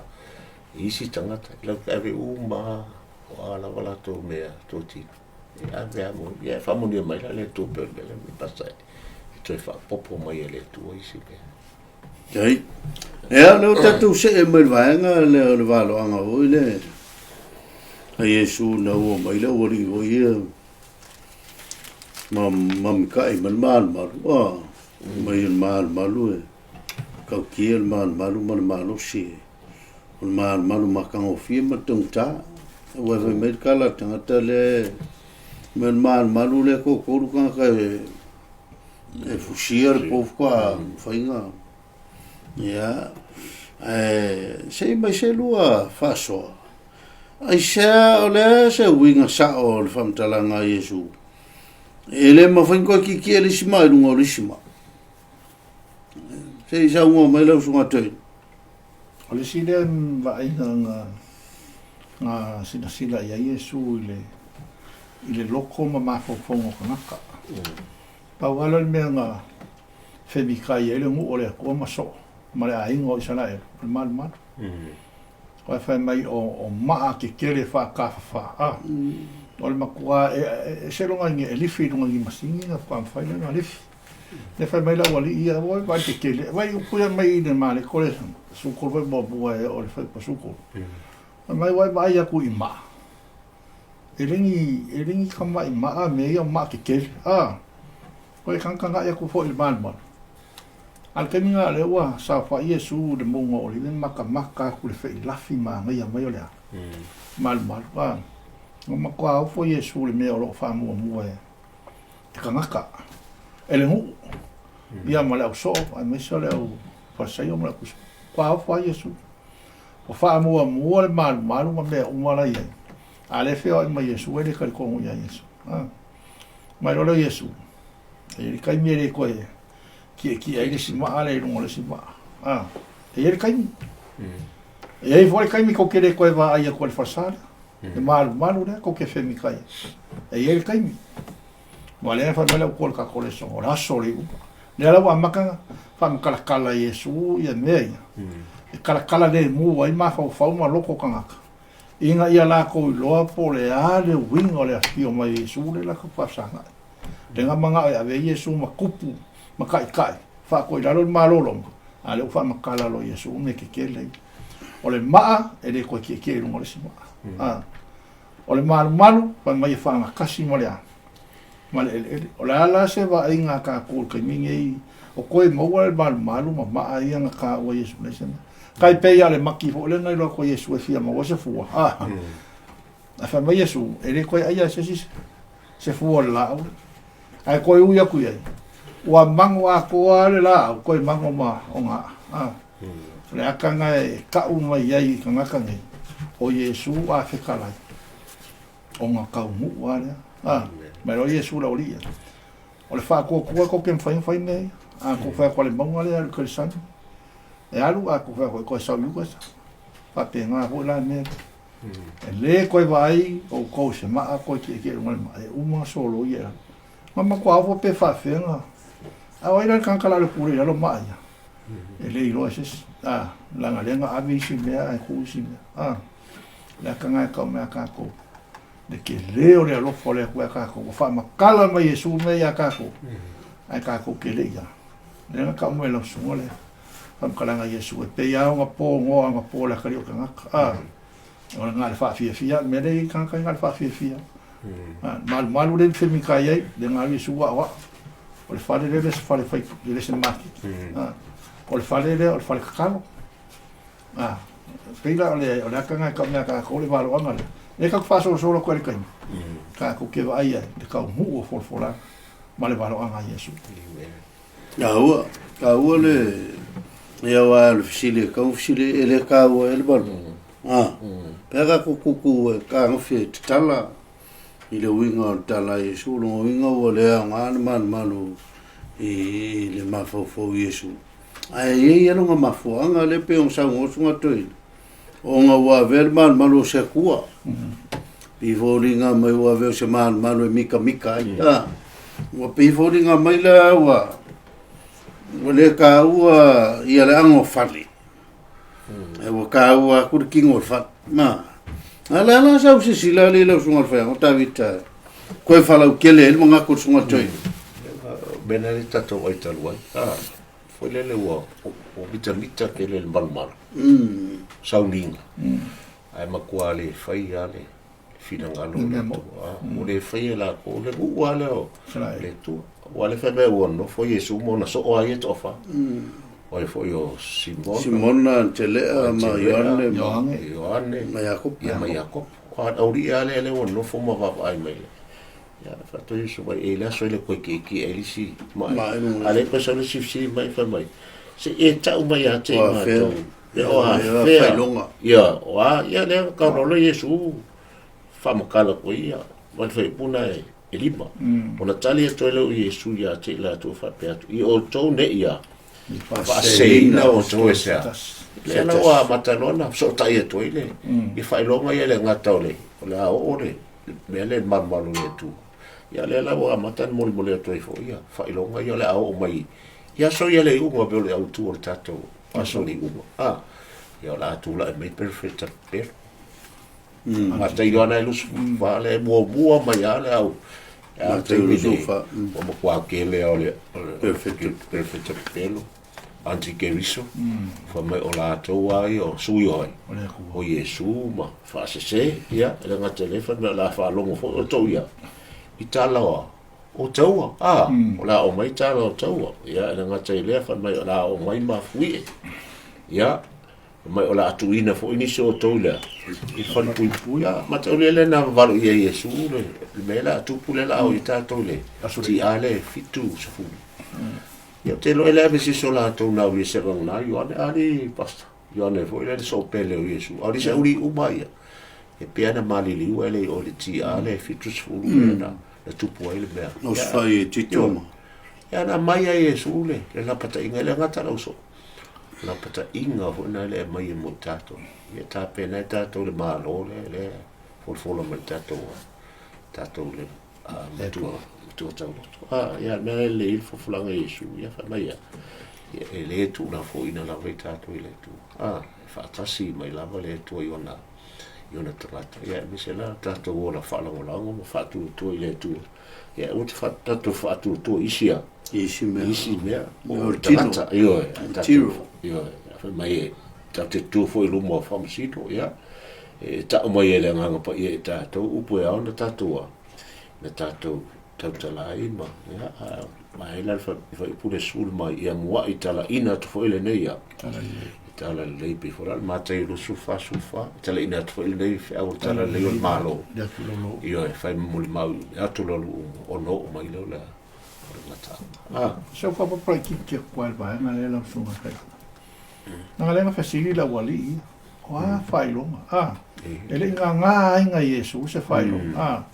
[SPEAKER 3] i isi tagata, i lau ave uma o a lava latou mea totino. E ave a mo, ia e faamanuia mai la le Atua pei o le mea lea pastor e toe faaopoopo mai e le Atua isi mea.
[SPEAKER 1] Ei. Ea, lea ua tatou see mai le vaega lea o le valoaga foi le a Iesu na ua mai le aualii foi ia ma mamika'i mai le malumalu. A, mai le malumalu e tautia le malumalu ma le malosi e o le malumalu matagofie ma le taugata. Aua e fai mai le tala a le tagata lea mai le malumalu lea toatolu tagata e E fusia le pou faatoa faiga. Ia, ae se i mai se lua faasoa. Aisea o le a se uiga sao o le faamatalaga a Iesu? E le mafai ona toe kiekie le isi maa i luga o le isi maa. Se i saunoa mai lau Susuga Toeaina.
[SPEAKER 2] O le isi lea vaaiga na na silasila i ai Iesu i le i le loko ma mafaufauga o tagata. Pau lava lea o le mea na femikai ai le nuu o le Atua ma soo ma le aiga o Isaraelu, o le malumalu. Aua fai mai o maa tetele faatafafa a. O le matua e ese lona ina e lifi i luga i ni masini ona faatoa mafai lea ona lifi. Lea fai mai le aualii ia, oi vaai tetele, vaai upu ia mai i le Mareko le 13 foi muamua e oo i le fuaiupu 13. Fai mai ua e vaai atu i maa, e le ni, e le ni tamai maa mea ia o maa tetele a. Ua e tagatagai atu foi i le malumalu. A o le taimi lena o lea ua saofai Iesu i le mauga o Olive ma matamata atu i le feilafi manaia mai o le a? Malumalu. A, ua matua ofo Iesu i le mea o lo o faamuamua e tagata, e le nuu, ia ma le ausoo, aemaise o le au Farisaio ma le au Tusi. Matua ofo lava Iesu. Ua faamuamua le malumalu ma mea uma la e i ai. A o lea e feoai ma Iesu, e le talitonu ia Iesu. A. Mai loa lea o Iesu, e i ai le taimi e le toe kiekie ai le isi maa lea i luga o le isi maa. A, e i ai le taimi. E i ai foi le taimi tou te le toe vaai atu ai i le falesa lea, le malumalu lea tou te femikai ai. E i ai le taimi. Aua o lea e fai mai le autua o le tatou lesona, o le aso o le iuga. Lea la ua amata ona faamatalatala e Iesu ia mea ia, e talatala lemu ai mafaufau ma loto o tagata, ina ia latou iloa po o le a le uiga o le afio mai o Iesu lea latou te faafesagai. Lea na manao e ave ai Iesu ma tupu ma taitai faatoa i lalo le Malo o Roma, a o lea ua faamatala loa e Iesu mea tetele ia. O le maa e le toe tietie i luga o le isi maa. A. O le malumalu, fai mai e faagatasi ma le a? Ma le eleele. O le a la se vaaiga a tatou i le taimi lenei, o toe maua le malumalu ma maa ia na taua e Iesu nei se mea. Tai pei lava o le mati foi lea na iloa atu e Iesu e fia maua se fua. A. Ae fai mai Iesu, e le toe aia e se isi se fua o le laau lea. Ae toe ui atu i ai, ua mago atoa lava le laau, toe mago ma ogaa. A. O le aka lena e tau mai ai i tagata nei, o Iesu a fetalai, ona taunuu lava lea. A. Mai loa Iesu i le aualii ia, o le faatuatua tou te mafai ona fai mea ia. A tou fai atu a le mauga lea e alu i Keresani, e alu, a tou fai atu e toe sau i uta, e faapena foi la le mea lea. E le toe vaai outou i se maa toe tietie i luga o le maa, e uma ona soloia e lalo. Na matua ofo pe faafefea ona... A o ai la le tagata o le a le pule i lalo maa ia? E le iloa e se isi. A, leaga lea na ave isi mea ae tuu isi mea. A, le aka lena e tau mai ia tatou, le tele o le alofa o le Atua ia tatou, ua faamatala mai e Iesu mea ia tatou, ae tatou te le i a. Lea na tau mai e lau susuga le faamatalaga a Iesu, e pei lava ona po Noa ona po le atalii o le tagata. A, o le na o le faafiafia, le mea lea e i ai tagata na o le faafiafia. A, malumalu lea na femikai ai, lea na alu Iesu aoao. O le fale lea e le o se fale fai, e le o se maketi. A, o le fale lea o le fale tatalo. A, pei la o le, o le aka lena e tau mai ia tatou le valoaga lea. Lea tatou te faasolosolo atu ai i le taimi, tatou te vaai ai i le taunuu o folafolaga ma le valoaga a Iesu.
[SPEAKER 1] Taua, taua le, ia aua o le fesili e tatau ona fesili e le taua ai le malu. A, pe a tatou tutu e tagofi e tatala i le uiga o le tala a Iesu, o lona uiga ua le aoga le malumalu i le mafaufau i Iesu. Ae i ai lava lona mafuaaga lea pei ona saunoa atu Gatoina, ona ua avea le malumalu o se Atua. Pei foliga mai ua avea o se malumalu e mikamika ai. A, ua pei foliga mai la ua ua le taua ia le anofale, ae ua taua atu le tino o le fale. Ma, a o le a la sau silasila alii lau Susuga i le Faiaoga Tavita toe faalautele ai le manatu o le Susuga i le Toeaina.
[SPEAKER 3] Mea lea le tatou ai talu ai. Ah, foi lele ua ua mitamita tele le malumalu. Sauniga. Ae matua le fai lava le finagalo o le Atua. Ua le faia e latou le nuu lava lea o le Atua. Aua o lea e fai mai ua nofo Iesu ma ona soo lava ia e toafa. O ai foi o Simona.
[SPEAKER 1] Simona, Antelea ma Ioane
[SPEAKER 3] ma Ioane
[SPEAKER 1] ma Iakopo.
[SPEAKER 3] Ia ma Iakopo. O le aualii lava lea lea ua nofo ma vaavaai mai. Ia faatoa Iesu mai, e i le aso e le koe kiekie ai le isi mai. A lea koe sau le isi fesili mai fai mai, se i e tau mai ia te i matou. Ia o a fea. Ia o a, ia lea ka loa Iesu faamatala atu ai ia, ma le faaiupuna e e lima. Ona tali atu ai lea o Iesu ia te i latou faapea atu, I outou nei ia faaseseina outou e se a? Lea la ua amata loa ona fesootai atu ai le i faailoga ia le gata o le o le a oo le mea lea i le malumalu o le Atua. Ia lea la ua amata ona molimoli atu ai foi ia faailoga ia o le a oo mai i aso ia le iuga pei o le autu o le tatou aso o le iuga. A, ia o le a tulai mai perofeta pepelo. Matei Ioane 24 le muamua mai lava le au
[SPEAKER 1] Matei 24
[SPEAKER 3] ua matua tele lava o le perofeta pepelo antikeriso fai mai o latou lava ia o sui o ai o Iesu ma faasese ia e le gata i lea fai mai o le a faalogo foi outou ia i tala o taua a o le a oo mai tala o taua ia e le gata i lea fai mai o le a oo mai mafuie ia Fai mai o le a tuuina foi nisi o outou i le i le falepuipui. A mataulia lea na vavalo i ai Iesu le mea lea a tupu lea la o i tatou le TA le 70. Ia ou te iloa e leai ma se isi o latou na aulia se vagana Ioane ali pastor. Ioane foi lea le soopele o Iesu. A o nisi auli'i uma ia e pei lava na maliliu ae le i oo i le TA le 70 lea na tupu ai le mea.
[SPEAKER 1] Osofai e Tito ma.
[SPEAKER 3] Ia na aumai ai e Iesu le lapataiga e le gata lau soo. Lapataiga foi na le aumai e mo i tatou. Ia tapena ai tatou le Malo lea lea folafola mai tatou tatou le matua matua tauloto. Ah, ia mea le le fofolaga Iesu ia fai mai ia. Ia e le tuulafoaiina lava i tatou i le Atua. Ah, e faatasi mai lava le Atua i ona i ona tagata. Ia aemaise la tatou ola faalagolago ma faatuatua i le Atua. Ia aua te tatou faatuatua i isi a
[SPEAKER 1] isi mea
[SPEAKER 3] isi mea o le tagata ioe tatou ioe fai mai e tatou te tu foi i luma o faamasino ia e tau mai e le Agaga Paia i tatou upu e ao ona tatou a na tatou tautala ai ma ia ma ai la le fuaiupu le 15 ia mua'i talaina atu foi lenei ia Talalelei pei foi la o le Mataio 24, 14, talaina atu foi lenei feau o le talalelei o le Malo. Ioe, fai ma molimau i atugalu uma ona oo mai lea o le gataaga.
[SPEAKER 2] Ah. Se ua faapapaitiiti atu lava i le vaega lea lau Susuga Taitaifono. Leaga lea na fesili le aualii ia, o a faailoga? A, e le i gaga aiga Iesu se faailoga. A,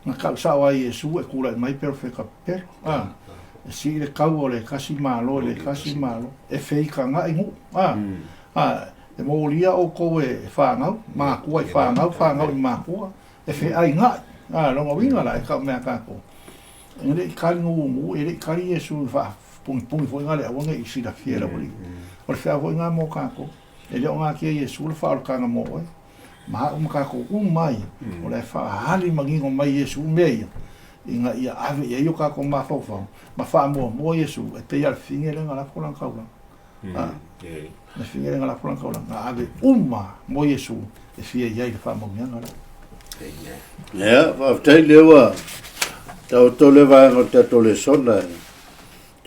[SPEAKER 2] Na kau sao ai Iesu e tulai mai perofeta pepelo, a, e sii le kaua o le kasi malo i le kasi malo, e feikagaʻi nuu, a, a, e molia oukou e fanau, makua i fanau, fanau i makua, e feaigaʻi. A, lona uiga la, e kau mea tatou, e le i kali gugu, e le i kali Iesu i faapunipuni foi na le aua ne i silafia e le aualii. O le feau foi na mo tatou, e le o natia Iesu le faaolataga mo oe. ma au ma tatou uma ai, o la e faaali manino mai Iesu mea ia, ina ia ave i ai o tatou mafaufau, ma faamuamua Iesu, e pei lava o le fine lea na lafo lana taulaga. A, le fine lea na lafo lana taulaga, na ave uma mo Iesu e fia i ai le faamanuiaga lea.
[SPEAKER 1] Ia, faafetai lea ua taoto le vaega o le tatou lesona e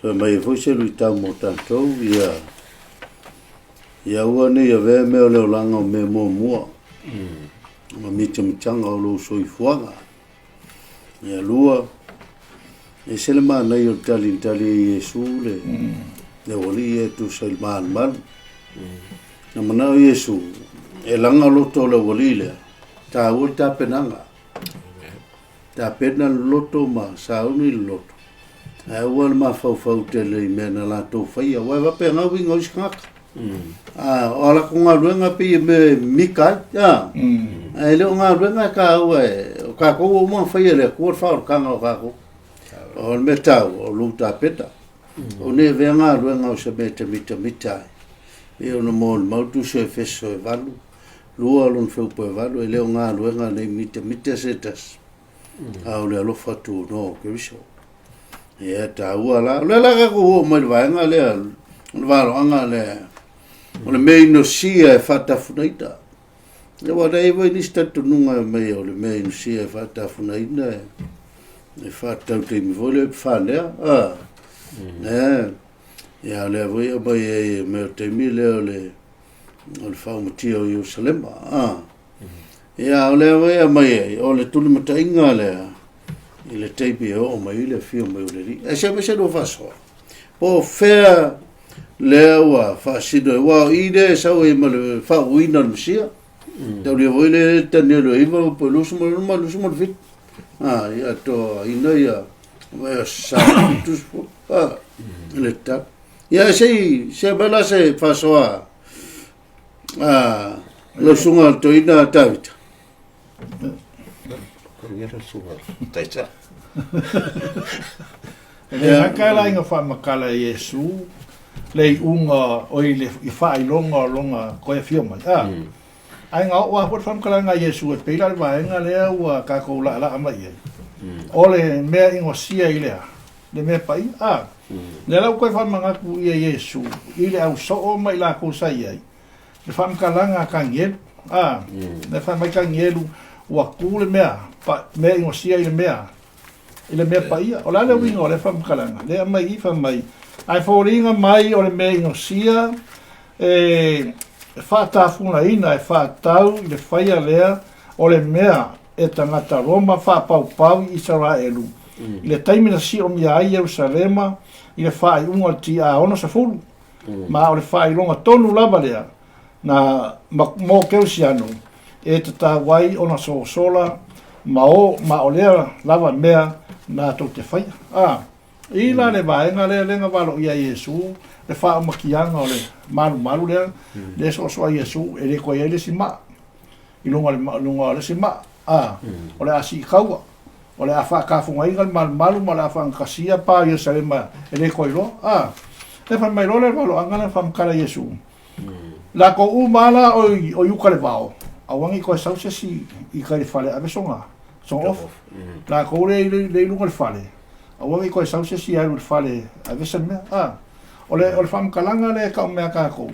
[SPEAKER 1] toe mai ai foi se luitau mo tatou, ia Ia aua ne i avea mea o le olaga o mea muamua ma mitamitaga o lou soifuaga. Ia lua, ese le manaia o le tali na tali ai Iesu le, le aualii ia e tusa i le malumalu. Na manao Iesu e laga loto o le aualii lea, taua le tapenaga. Tapena le loto ma sauni le loto, ae aua le mafaufau tele i mea na latou faia, aua e faapena uiga o isi tagata. A, o a latou galuega pei e mea e mika ai, a, ae le o galuega e taua e, o tatou ua uma ona faia e le Atua le faaolataga o tatou. O le mea taua, o lou tapena. O nei avea galuega o se mea e te mitamita ai. Pei ona molimau le Tusi o Efeso e 8, 2 lona feupu e 8, e le o galuega nei mitamita se tasi, a o le alofa tunoa o Keriso. Ia, taua la. O lea la tatou oo mai le vaega lea, o le valoaga lea, o le mea inosia e faatafunaina. Ia, aua e i ai foi nisi talitonuga e aumai o le mea inosia e faatafunaina e faatatau i le taimi foi lea o Epifanea. A, ia, o lea foi e aumai ai e mea o le taimi lea o le o le faaumatia o Ierusalema. A. Ia, o lea foi e aumai ai, o le tulimataiga lea i le taimi e oo mai ai le afio mai o le Alii. Ae se aemaise lua faasoa, po o fea lea ua faasino ai, aua o i lea e sau ai ma le faauuina o le Mesia. Taulia foi le Tanielu e 9 po o 25 ma 27. A, ia to ina ia ma sa tu a le ta. Ia se se bala se fasoa a lo sunga to ina David.
[SPEAKER 3] Ia le sunga taita.
[SPEAKER 2] E le haka la inga whaamakala e Iesu, le i unga o i le i whaailoga o longa koe fio mai. A, ai ngā o a whaamakala ngā Iesu e peila le vaenga lea ua kākou la la ama i ai. O le mea ingosia i lea, le mea pai, a, le lau koe whaamangaku i a Iesu, i le au soo mai la kousa i ai, le whaamakala ngā kangielu, a, le whaamai kangielu, ua ku le mea, pa, mea ingosia i le mea, i le mea paia. O la le uiga o le faamatalaga, lea aumai i fai mai, ae foliga mai o le mea inosia e faatafunaina e faatatau i le faia lea o le mea e tagata Roma faapaupau i Isaraelu i le taimi na siomia ai Ierusalema i le faaiuga o le TA 60, ma o le faailoga tonu lava lea na mo Keusiano e tatau ai ona sosola ma o ma o lea lava mea na tou te faia. A, i la le vaega lea lea na valoia e Iesu le faaumakiaga o le malumalu lea, lea soasoa Iesu e le koe ai le isi maa i luga o le isi maa. A, o le a siikaua, o le a faakafugaina le malumalu ma o le a faagatasia pa o Ierusalema e le koe loa. A, le fai mai loa le valoaga lea faamatala Iesu. Lakou uma la o i uka le vao, aua nei toe sau se isi i kai le fale ave soga, soga ofa. Lakou le i luga le fale, aua nei toe sau se isi alu i le fale ave se mea. A, o le faamatalaga lea e tau mea kākou,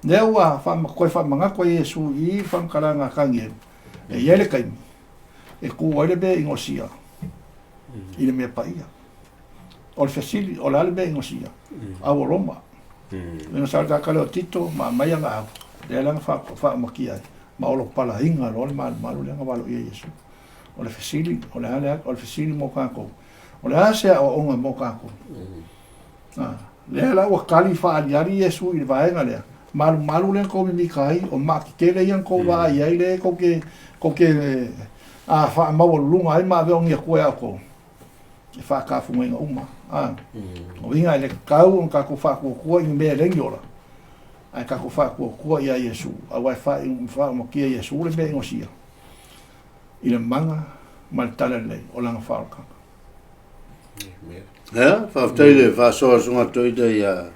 [SPEAKER 2] lea ua toe faamanatu ai e Iesu i le faamatalaga a Kanielu, e i ai le taimi e kū ai le mea inosia i le mea paia. O le fesili, o le a le mea inosia? Au o Roma. Ina sa le lea o Tito ma aumai ana au, lea la na faaumakia ai, ma olopalaina loa le malumalu lea na valoia e Iesu. O le fesili, o le a le, o le fesili mo kākou, o le a se aoaoga mo kākou? Lea la ua kali faaaliali Iesu i le vaega lea, malumalu lea na tou mimita ai, o maa tetele ia na tou vaai ai lea tou te, tou te faamaualuluga ai ma ave ogi atua ia outou. E faatafugaina uma. A, o uiga e le tatau ona tatou faatuatua i ni mea e le ni ola, ae tatou faatuatua ia Iesu, aua e faaumatia Iesu le mea inosia i le maga ma le talalelei o lana faaolataga.
[SPEAKER 1] Ia, faafetai le faasoa susuga Toeaina ia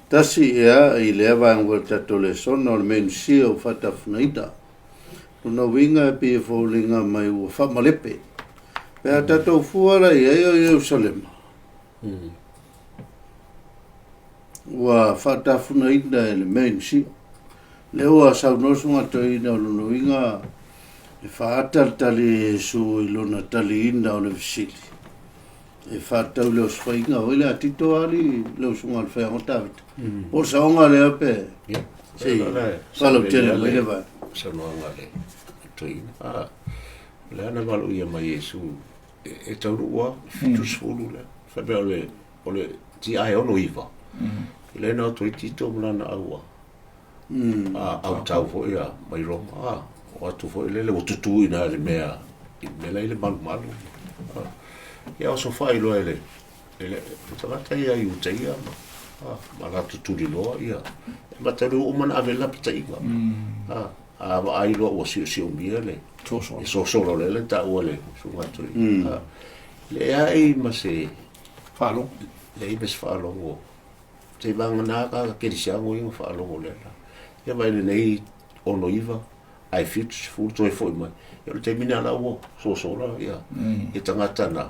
[SPEAKER 1] Tasi, ia, i lea vaega foi o le tatou lesona o le mea inosia ua faatafugaina. Lona uiga e pei e foliga mai ua faamalepe. Pe a tatou fua la i ai o Ierusalema, ua faatafunaina e le mea inosia. Lea ua saunoa Susuga Toeaina o lona uiga e faaatalitali e Iesu i lona taliina o le fesili. E faatatau i le osofaiga foi lea a Tito alii le usuga o le Feaga o Tavita. Po o le saoga lea pe se i faalautele mai le vaega.
[SPEAKER 3] Saunoaga a le toeaina. A, o le a na valoia mai Iesu e taunuu lava, 70 lea. Fai mai o le TA e 69. Lea na o atu ai Tito ma lana au a autau foi a mai Roma, a o atu foi lele ua tutū i ina i le mea i le mea la i le malumalu. Ia oso faailoa e le e le tagata ia Iutaia ma ma latou tuliloa ia e matalu uma na ave le lapataiga. A a vaai loa ua siosiomia le e sosolo lea le taua le susuga atu i leai ma se
[SPEAKER 2] faalogo,
[SPEAKER 3] leai ma se faalogo. Se vagana ka kerisiano ia na faalogo lea la. Ia vaai lenei 69 ae 70 toe foi mai. Ia o le taimi lena la ua sosola ia ia tagata na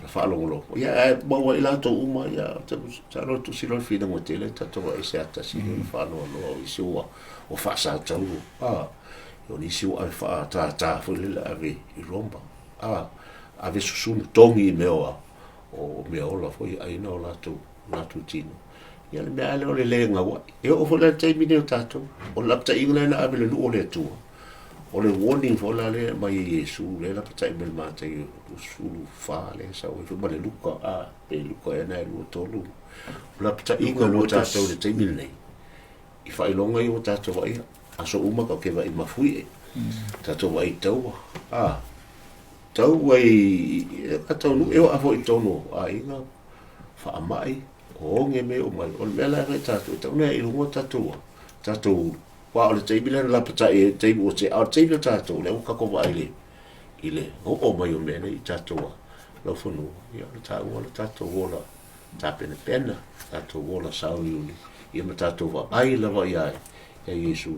[SPEAKER 3] na faalogologo. Ia ae maua ai latou uma ia sa loa tusi loa le finauga tele tatou vaai se atasi mm. le faanoanoa o isi ua ua faasautau a o nisi ua ave faatātā foi lele ave i Roma a ave susunu togi i mea o o mea ola foi aina o latou latou tino. Ia le mea lea o le le gauai. E oo foi la i le taimi nei o tatou, o le lapataiga lea na ave i le nuu o le Atua, o le warning foi la lea e aumai e Iesu, lea e lapatai mai i le Mataio 24 lea e sau ai foi ma le Luka, a, pe Luka ea na e 2, 3. O lapataiga mo tatou i le taimi lenei, i faailoga ia ua tatou vaaia, aso uma tatou te vaai mafuie, tatou vaai i taua, a. Tau ai ka taunuu e oo foi i totonu o aiga, faamai, oge mea uma ai. O le mea la e fai e tatou, e tatau ona i luga tatou tatou ulu. Aua o le taimi lea na lapatai ai, taimi ua tea, a o le taimi o tatou, lea ua tatou vaai i le i le oo mai o mea nei i tatou laufanua, ia o le taua o le tatou ola tapenapena, tatou ola sauniuni, ia ma tatou vaai lava ia Iesu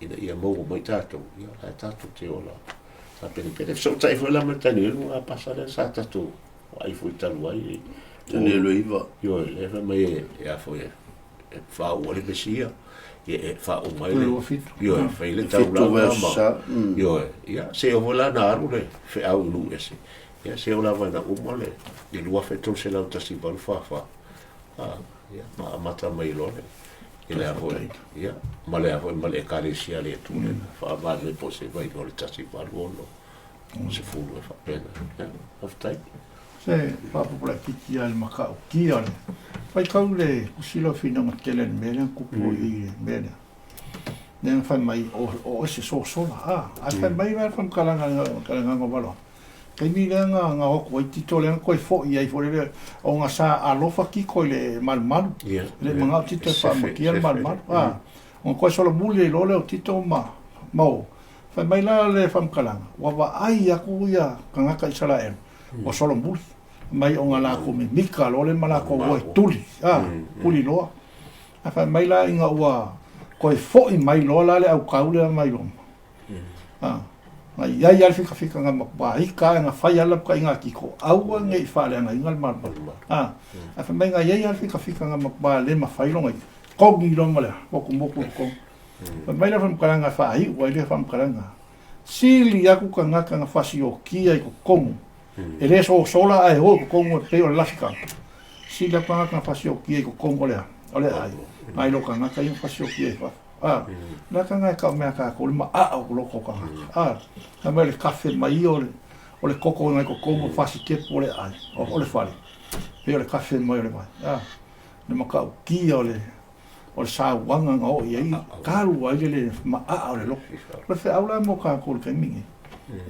[SPEAKER 3] ina ia maua mai tatou, ia o la e tatou te ola tapenapena. E fesootai foi la ma le Tanielu lena pasa lea sa tatou vaai foi talu ai.
[SPEAKER 1] Tanielu e 9.
[SPEAKER 3] Ioe, lea fai mai e a foi e faauu ai le Mesia, ia e faauma ai le, ioe, fai le taulaga ma, ioe, ia seia oo foi la ina alu le feau i nuu ese, ia seia oo lava ina uma le 2318 44, a, ia, ma amata mai loa le, i le a foi, ia, ma le a foi, ma le Ekalesia a le Atua lea na faavae mai po o se vailiu o le 18 60 e faapena. Ia, faafetai.
[SPEAKER 2] Se faaopoopo laitiiti lava i le matautia o le faitau le tusi lea o Finauga Tele i le mea lea na tupu i le mea lea. Lea na fai mai o oe se sosola, a, ae fai mai la le faamatalaga a le Agaga o Valoa, taimi lea na na o atu ai Tito lea na toe foi ai foi lele ona sa alofa Tito i le malumalu. E le i manao Tito e faamatia le malumalu, a, ona toe solomuli ai loa lea o Tito ma ma o. Fai mai la le faamatalaga, ua vaai atu ia tagata Isaraelu ua solomuli mai ona latou mimika loa lea ma latou o e tuli, a, tuli loa. Ae fai mai la ina ua toe foi mai loa la le autau lea mai Roma, a, na i ai lava le fikafika na matua ita lava na fai lava le lapataiga a Tito, aua ne i faaleagaina le malumalu. A, ae fai mai na i ai lava le fikafika na matua le mafai lona ita, togi loa ma le motumotu i totonu. Fai mai le faamatalaga e faaiu ai lea faamatalaga, sili atu tagata na fasiokia i totonu, e le sosola ae o i totonu e pei o le lafikaga, sili atu tagata na fasiokia i totonu o le a, o le aai, nai lo tagata ia na fasiokia i fafo. A, le a taga e tau mea a tatou, le maaa o loko o tagata. A, fai mai o le kafe mai ia o le, o le koko nai totonu o fasitepu o le aai, o le fale, pei o le kafe mai o le vai. A, le matautia o le, o le sauaga na oo i ai, talu ai le le maaa o le loto. O le feau la mo tatou i le taimi nei.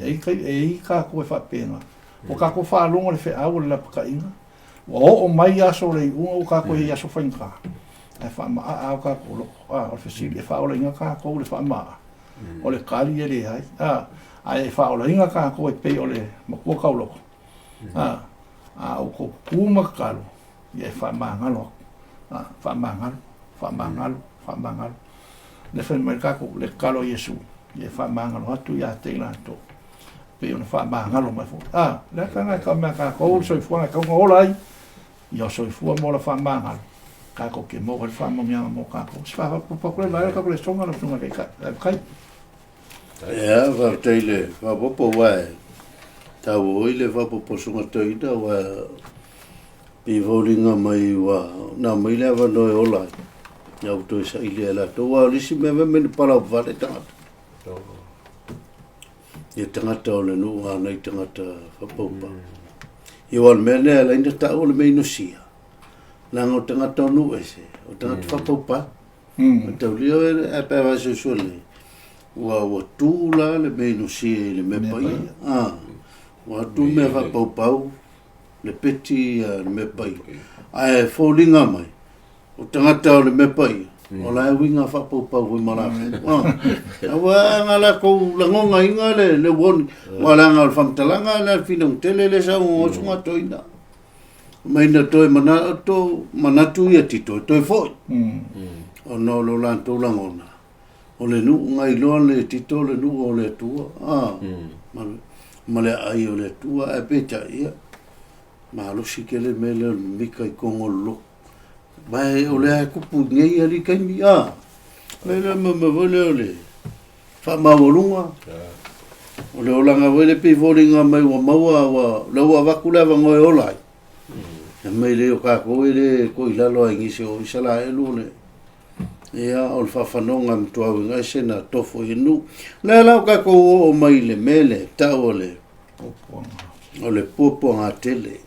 [SPEAKER 2] E i ai, e i ai tatou e faapena. Ua tatou faalogo i le feau o le lapataiga, ua oo mai aso o le iuga ua tatou i ai i aso faigata, ae faamaaa lava o tatou loto. A, o le fesili, e faaolaina tatou i le faamaaa? O le tali e leai. A, ae e faaolaina tatou e pei o le matua tauloto. A, a outou tu ma tatalo, Ia e faamagalo aku. A, faamagalo, faamagalo, faamagalo. Le fai mai tatou, le tatalo a Iesu, ia e faamagalo atu ia te i latou. Pei ona faamagalo mai foi. A, le aka na e tau mea tatou, le soifuaga e tau na ola ai, ia o soifua ma ola faamagalo, tatou te maua ai le faamanuiaga mo tatou. Se faaopoopo atu le vaega tatou lesona lau Susuga i le Taitai.
[SPEAKER 1] Ia, faafetai i le faaopoopo aua e taua foi le faaopoopo susuga toeaina aua pei e foliga mai ua na mai le avanoa e ola ai. Ia ua toe saili e latou. Aua o le isi mea fai mai na palauvale tagata. Ia tagata o le nuu a nai tagata faapaupau. Ia aua o le mea lea e ala ai ona taua o le mea inosia. Leaga o tagata o nuu ese, o tagata faapaupau. Mataulia oe ae pe a vaesuesue lelei, ua ua tu la le mea inosia i le mea paia. Ah, ua tu mea faapaupau le peti ia le mea paia. Ae foliga mai, o tagata o le mea paia, o la e uiga faapaupau foi ma latou. Ah, aua nga latou lagogaina le le uoni, ua leaga o le faamatalaga lea le finauga tele lea sa uga susuga toeaina. Mai na toe manatu, manatu ia Tito e toe foi. Ona o lo latou lagona, o le nuu na iloa le Tito o le nuu o le Atua. Ah, ma, ma le aai o le Atua, ae peitai, ia, malosi tele le mea lea o le mimika i totonu o le lotu. Ma e o lea e tupu i nei alii taimi, ah, mea lea ma mea foi lea o le faamaualuga, o le olaga foi lea pei foliga mai ua maua ua lea ua avatu le avanoa e ola ai. E mai le o kākou e le ko i lalo ai nisi o Isaraelu o le ia o le faafanoga e matua uiga ese na tofo i nuu. Lea la o kākou oo mai i le mea lea tau o le o le puapuaga tele.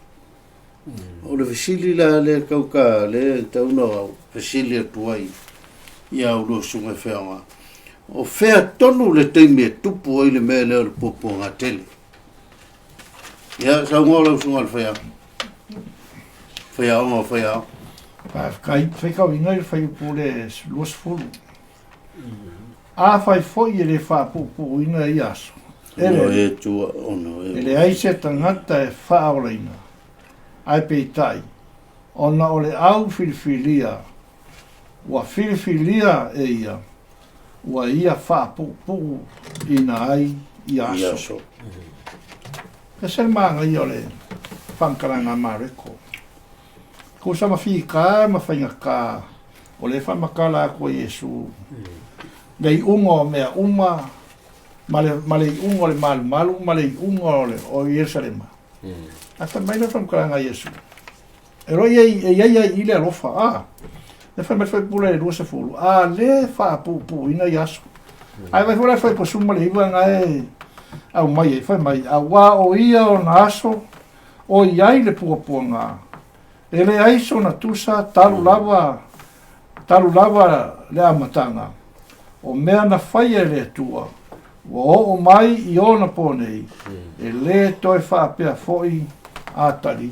[SPEAKER 1] O le fesili la lea tau ka lea e tatau ona fesili atu ai i a ulua susuga i feaoga, o fea tonu le taimi e tupu ai le mea lea o le puapuaga tele? Ia, saunoa lau susuga i le faiaoga. Faiaoga o faiaoga.
[SPEAKER 2] Faafetai, faitauina i le fuaiupu le 20. Afai foi e le faapuupuuina ia aso, e le, e leai se tagata e faaolaina, ae peitai, ona o le au filifilia ua filifilia e ia, ua ia faapuupuuina ai ia aso. E ese le manaia o le faamatalaga a Mareko. Tusa ma fita ma faigata o lea e faamatala atu e Iesu le iuga o mea uma ma le, ma le iuga o le malumalu ma le iuga o, le, o Ierusalema. Ae fai mai le faamatalaga a Iesu, e loa e i ai ai i le alofa, a, e fai mai le fuaipule le 20, a le faapuupuuina ia aso. Ae vai foi la le fuaiupu 19 na e aumai ai, fai mai, auā o ia ona aso o i ai le puapuaga, e leai sona tusa talu lava, talu lava le amataga, o mea na faia e le Atua, ua oo mai i ona po nei, e lē toe faapea foi a tali.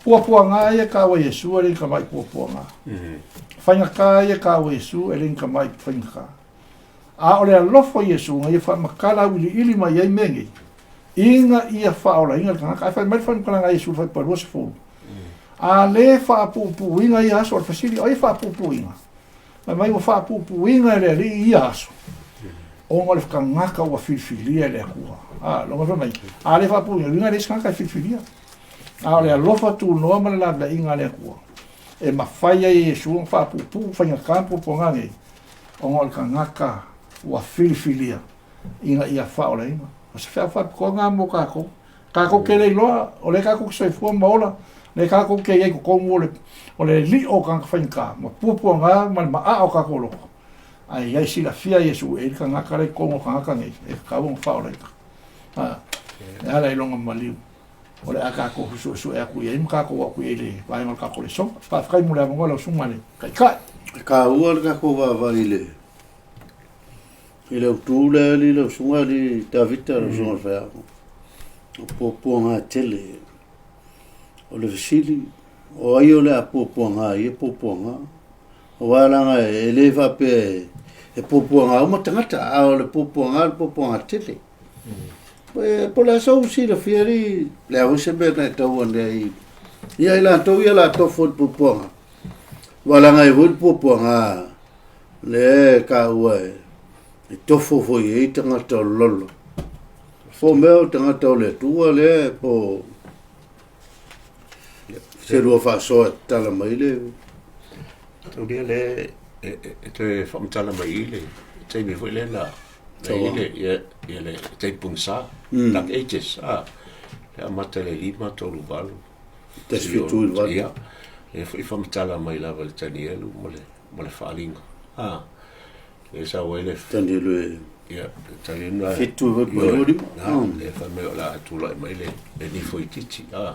[SPEAKER 2] Puapuaga ia taua Iesu e le ni tamai puapuaga. Faigata ia taua Iesu e le ni tamai faigata. A o le alofa o Iesu na ia faamatala auiliili mai ai mea nei, ina ia faaolaina le tagata. Ae fai mai le faamatalaga a Iesu i le fuaiupu 20, A lē faapuupuuina ia aso, o le fesili, o ai e faapuupuuina? Fai mai ua faapuupuuina e le Alii ia aso, ona o le tagata ua filifilia e le Atua. A, lona fai mai, a lē faapuupuuina, lona uiga e leai se tagata e filifilia. A o le alofa tunoa ma le laveaiga a le Atua, e mafai ai e Iesu ona faapuupuu faigata ma puapuaga nei, ona o le tagata ua filifilia ina ia faaolaina. O se feau faapitoa lena mo tatou. Tatou te le iloa, o lea tatou te soifua ma ola, lea tatou te i ai i totonu o le, o le lio o tagata faigata, ma puapuaga ma le maa o tatou loto. Ae ia silafia Iesu e i le tagata la i totonu o tagata nei, e tatau ona faaolaina. E ala i lona maliu. O le a tatou suesue atu i ai ma tatou o atu i ai i le vaega o le tatou lesona. Faafetai mo le avanoa lau susuga i le Taitai.
[SPEAKER 1] E taua le tatou vaavaai i le i le autu lea alii lau susuga alii Tavita lau susuga i le faiaoga. O puapuaga tele. O le fesili, o ai o le a puapuaga i ia puapuaga? Aua leaga e le faapea e puapuaga uma tagata, a o le puapuaga o le puapuaga tele. Po o le a sou silafia alii, le a foi se mea na e tau ane ai ia i latou ia la tofo i le puapuaga. Aua leaga e foi le puapuaga lea e taua e tofo foi i ai tagata o le lolo. Po o mea o tagata o le Atua lea po se lua faasoa e tatala mai le
[SPEAKER 3] Taulia lea e toe faamatala mai i le taimi foi lea na i le ia le taimi pogisa, Dark Ages, a, le amata i le 5, 3, 8,
[SPEAKER 1] 178.
[SPEAKER 3] Ia, lea foi faamatala mai lava e le Tanielu ma le ma le faaaliga. A, lea sau ai le
[SPEAKER 1] Tanielu e
[SPEAKER 3] ia, Tanielu na
[SPEAKER 1] 7 foi po o 5.
[SPEAKER 3] Na, lea fai mai o le a tulai mai le le nifo itiiti. A,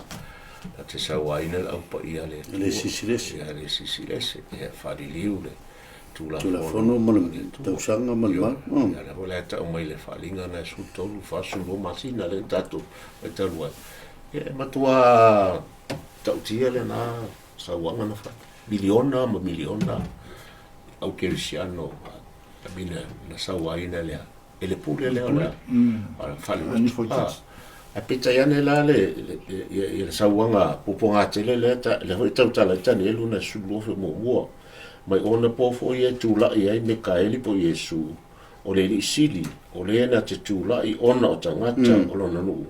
[SPEAKER 3] na te sauaina le au paia a le
[SPEAKER 1] Atua. Le sisilese.
[SPEAKER 3] Ia, le sisilese. Ia, faaliliu le
[SPEAKER 1] Tulafono ma le tausaga ma le malu.
[SPEAKER 3] Ia, lea foi la e tau mai le faaaliga na e 13, 42 masina lea na tatou fai talu ai. Ia, e matua tautia lena sauaga na fai. Miliona ma miliona au kerisiano I mean, na sauaina lea e le pule lea o le faalelotu. Ae peitai ane la le ia le sauaga puapuaga tele lea lea foi e tautala ai Tanielu na 12,000 mai ona po foi e tulai ai Mekaeli po o Iesu o le Alii Sili o le na te tulai ona o tagata o lona nuu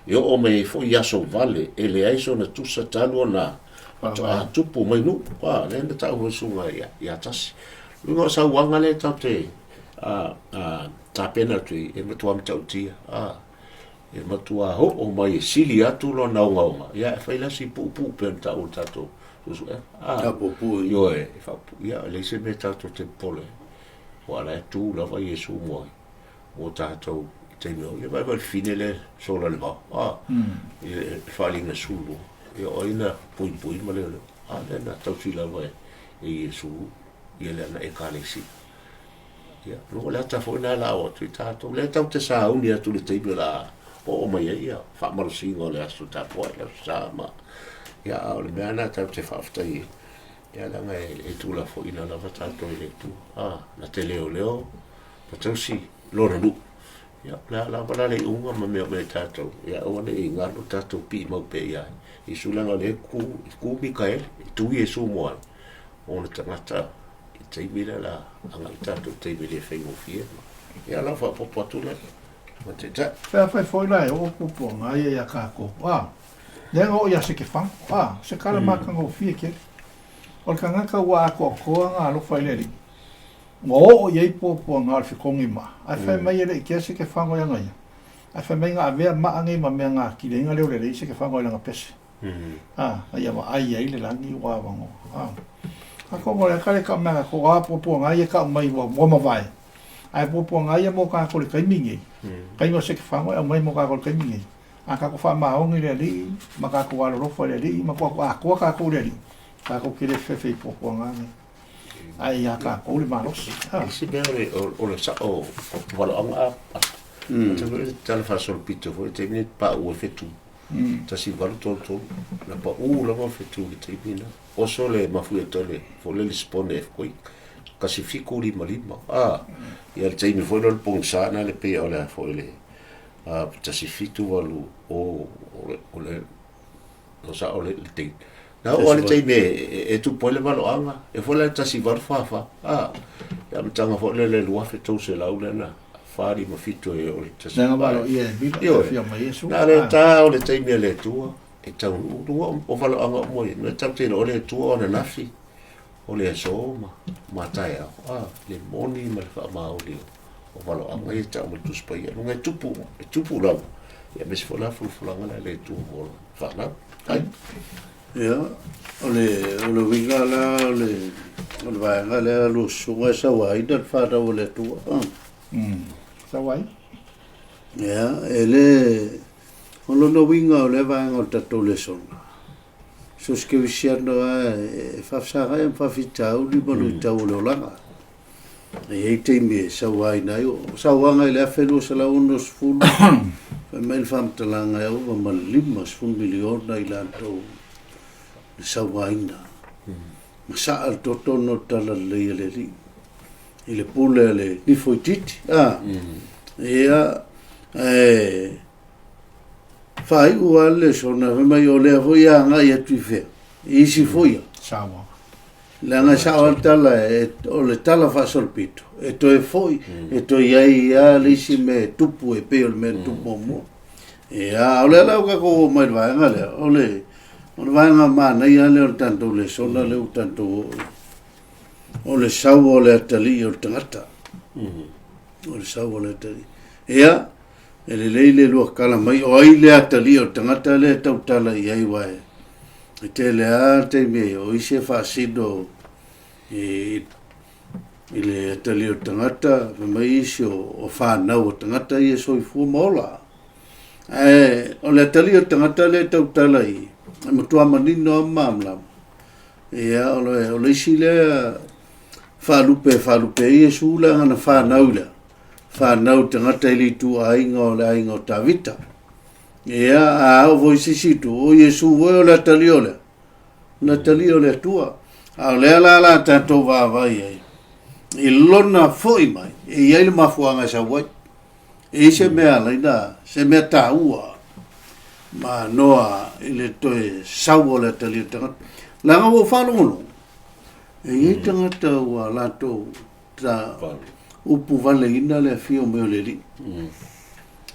[SPEAKER 3] e oo mai ai foi i aso vale e leai sona tusa talu ona faatoa tupu mai nuu. A, lea na tau foi susuga ia Tasi. Luga o sauaga lea tatou te tapena atu i ai, e matua matautia. A, e matua oo mai e sili atu lona ogaoga, ia e fai la si puupuu pei ona taua i le tatou suesuega. A,
[SPEAKER 1] Faapuupuu.
[SPEAKER 3] Ioe, e faapuupuu. Ia, e leai se mea tatou te popole ai, aua o la e tu lava Iesu mo ai, mo tatou i taimi o, ia vaai foi i le fine lea e sola i le vao, a, i le faaaliga 12, ia o ai na puipui ma leoleo, a lea na tausi lava e Iesu ia le ana Ekalesia. Ia, o le ata foi lena o le a oo atu i tatou. Lea tatou te sauni atu i le taimi o le a Oo mai ai ia faamalosiga o le aso tapuai, le Aso Sa ma, ia, a o le mea lena tatou te faafetai ai, ia, leaga e tuulafoaiina lava tatou e le Atua, a, na te leoleo ma tausi Lona nuu. Ia, o le a lava la le iuga ma mea o mea i tatou, ia aua ne i galo tatou piimau pea ia Iesu, leaga o lea e ku, e ku Mikaele, e tu Iesu mo ai, ona tagata i le taimi lea la agai tatou i taimi le faigofie. Ia, lau faaopoopo atu lea. Ma taitai.
[SPEAKER 2] Pe afai foi la e oo puapuaga ia iā kākou, a, lea na oo iā Sekefago, a, se tala matagofie tele. O le tagata ua atoatoa na alofa i le Alii, ua oo i ai puapuaga o le fetogi maa, ae fai mai e le i kea Sekefago i ana ia, ae fai mai na avea maa nei ma mea na atili ai na leo lelei Sekefago i lana pese. A, na ia vaai ai le lagi ua avanoa. A, atonu o le aka lea e tau mai a kākou, a puapuaga ia e tau mai ua mavae, Ae puapuaga ia mo kākou i le taimi nei, taimi o Sekefago e aumai mo kākou i le taimi nei. A kākou faamaoni i le Alii, ma kākou alolofa i le Alii, ma tuu atu atoa kākou i le Alii, kākou te le fefe i puapuaga nei. Ae iā kākou le malosi.
[SPEAKER 3] Ah. Isi mea o le, o le sao o valoaga a mm. Tala faasolopito foi taimi nei paʻu e fetu. 1833 na paʻu lava fetu i le taimi na. Oso le mafuie tole fo le Lisbon earthquake 1755 a ia le taimi foi lea o le pogisa na le pei o le foi le a 178 o o o le o sa o le le date na o le taimi e, e tupu ai le valoaga e foi la 1844 a ia amataga foi le le 2300 lea na 457 e o le tasi
[SPEAKER 2] Leaga valo ia e vila,
[SPEAKER 3] Ioe.
[SPEAKER 2] e fia mai Iesu.
[SPEAKER 3] Na le tā o le taimi a le Atua e taunuu luga o valoaga uma ia. Mea tatou te iloa o le Atua o ananafi, o le aso ma, ma taeao. A, le moni ma le faamaoni o valoaga ia e tau mai le Tusi Paia. Luga e tupu, e tupu lava. Ia aemaise foi la folafolaga lea a le Atua mo lana fanau. Ai.
[SPEAKER 1] Ia, o le, o le uiga la o le, o le vaega lea lua susuga e sauaina le fanau a le Atua.
[SPEAKER 2] Mm. Sau ai?
[SPEAKER 1] Ia, e le, O lona uiga o lea vaega o le tatou lesona, so o se kerisiano lava e faafesagai ma faafitauli ma luitau o le olaga. E i ai taimi e sauaina ai, o sauaga i le 1260, fai mai le faamatalaga e ova ma le 50 miliona i latou le sauaina. Ma saa le toto ona o le talalelei a le Alii i le pule a le nifo itiiti. A, ia, ae faaiu lava le lesona, fai mai o lea foi e agai atu i fea, i isi foi ia.
[SPEAKER 2] Samoa.
[SPEAKER 1] Leaga e sao lava le tala, e, o le tala faasolopito, e toe foi, e toe i ai lava le isi mea e tupu e pei o le mea na tupu muamua. Ia, a o lea la ua tatou oo mai i le vaega lea, o le, o le vaega manaia lea o le tatou lesona lea ua tatou oo i ai. O le sau o le atalii o le tagata. O le sau o le atalii. Ia, e lelei le lua tala mai, o ai le atalii o le tagata lea e tautala i ai, aua e tele lava taimi o isi e faasino i, i le atalii o le tagata, fai mai isi o, o fanau a tagata ia e soifua ma ola. Ae o le atalii o le tagata lea e tautala i, e matua manino lava ma malamalama. Ia, o le, o le isi lea faalupe e faalupe ai Iesu leaga na fanau i le fanau tagata i le ituaiga o le aiga o Tavita. Ia, a oo foi i se isi itu, o Iesu foi o le atalii o le, le atalii o le Atua. A o lea la la tatou vaavaai ai, i lona foi mai, e i ai le mafuaaga e sau ai. E i ai se mea alaina, se mea taua ma noa i le toe sau o le atalii o le tagata. Leaga ua ou faalogologo, e i ai tagata ua latou ta upu valeina le afio mai o le Alii.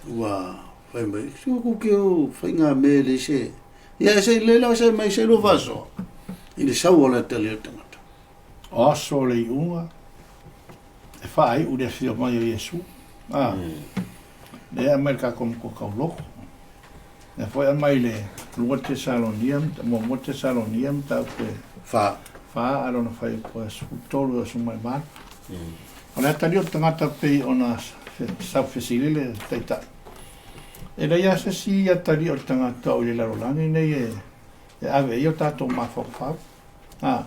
[SPEAKER 1] Ua fai mai, se ua ke o faiga mea e leai se... Ia, se i lelei lava se mai se lua faasoa i le sau o le atalii o le tagata.
[SPEAKER 2] O aso o le iuga, e faaiu le afio mai o Iesu. A, lea e aumai le tatou matua tauloko. Lea foi e aumai le 2 Tesalonia, muamua Tesalonia mataupu e
[SPEAKER 1] 4.
[SPEAKER 2] 4 a lona fuaiupu e 13 e oso mai 8. O le atalii o le tagata pei ona sau fesili le taitai. E leai lava se isi atalii o le tagata o i le lalolagi nei e ave i ai o tatou mafaufau. A,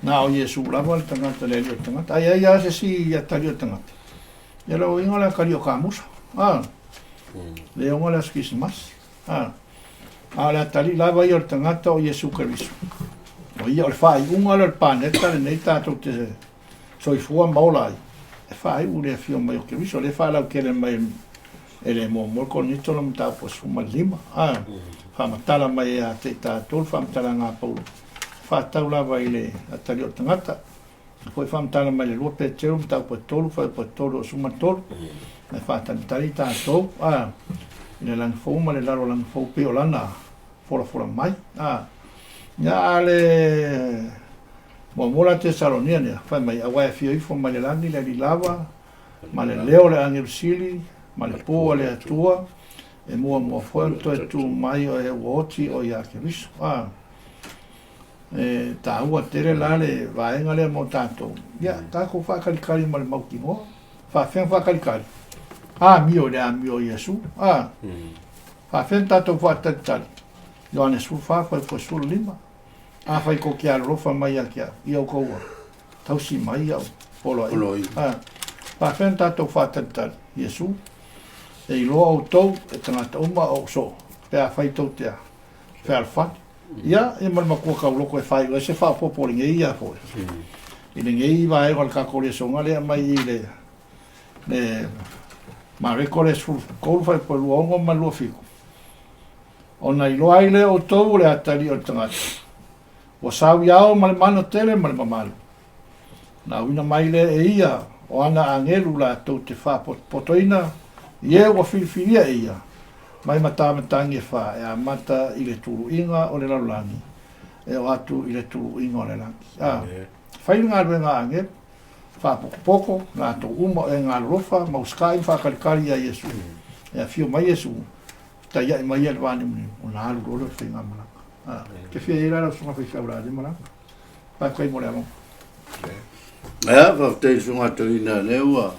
[SPEAKER 2] na o Iesu lava le tagata, le Alii o le tagata. A i ai lava se isi atalii o le tagata, ia lou uiga o le atalii o kamusa. A, Le oga le Aso Kerisimasi. A, a o le atalii lava ia o le tagata o Iesu Keriso. O ia o le faaiuga lea o le paneta lenei tatou te soifua ma ola ai, e faaiu le afio mai o Keriso, lea e faalautele mai e le muamua Korinito le mataupu 15. A, faamatala mai ia te i tatou le faamatalaga a Paulo, faatatau lava i le atalii o le tagata. Foi faamatala mai le 2 Peteru mataupu e 3, fuaiupu e 3 o suma 3, e faatalitali tatou a, i le lagi fou ma le lalolagi fou pei o lana folafola mai. A, ia a le muamua la Tesalonia nea, fai mai, aua e afio ifo mai le lagi le alii lava, ma le leo o le agelu sili, ma le pū a le Atua, e muamua foi ona toe tu mai o e ua oti o ia Keriso. A, e taua tele la le vaega lea mo tatou. Ia, tatou faatalitali ma le mautinoa. Faafefea faatalitali? Amio i le amio o Iesu. A, faafefea tatou faatalitali? Ioane 14, fuaiupu 15. Afai tou te alolofa mai ia te au, ia outou ua tausi mai au poloaiga. A, faafefea ona tatou faatalitali? Iesu, e iloa outou e tagata uma o ou soo, pe afai tou te a, fealofani. Ia, ia ma le matua tauloko e faaiu ai se faaopoopo o lenei ia foi. I lenei vaega o le tatou lesona lea mai i le le Mareko le 13 fuaiupu 26 ma le 27. Ona iloa ai lea o outou o le atalii o le tagata, ua sau i ao ma le mana tele ma le mamalu. Na auina mai lea e ia o ana agelu latou te faapotopotoina i e ua filifilia e ia, mai matamatagi e fa e amata i le tuluiga o le lalolagi e oo atu i le tuluiga o le lagi. A, fai le galuega a agelu, faapotopoto latou uma o e galolofa ma usikai ma faatalitali ia Iesu. E afio mai Iesu, taiai mai ia i le va niuniu, ona alu loa lea o le faigamalaga. A, te fia i ai la lau susuga faifeau la le malaga. Faafetai mo le avanoa.
[SPEAKER 1] Ia, faafetai i le susuga toeaina lea ua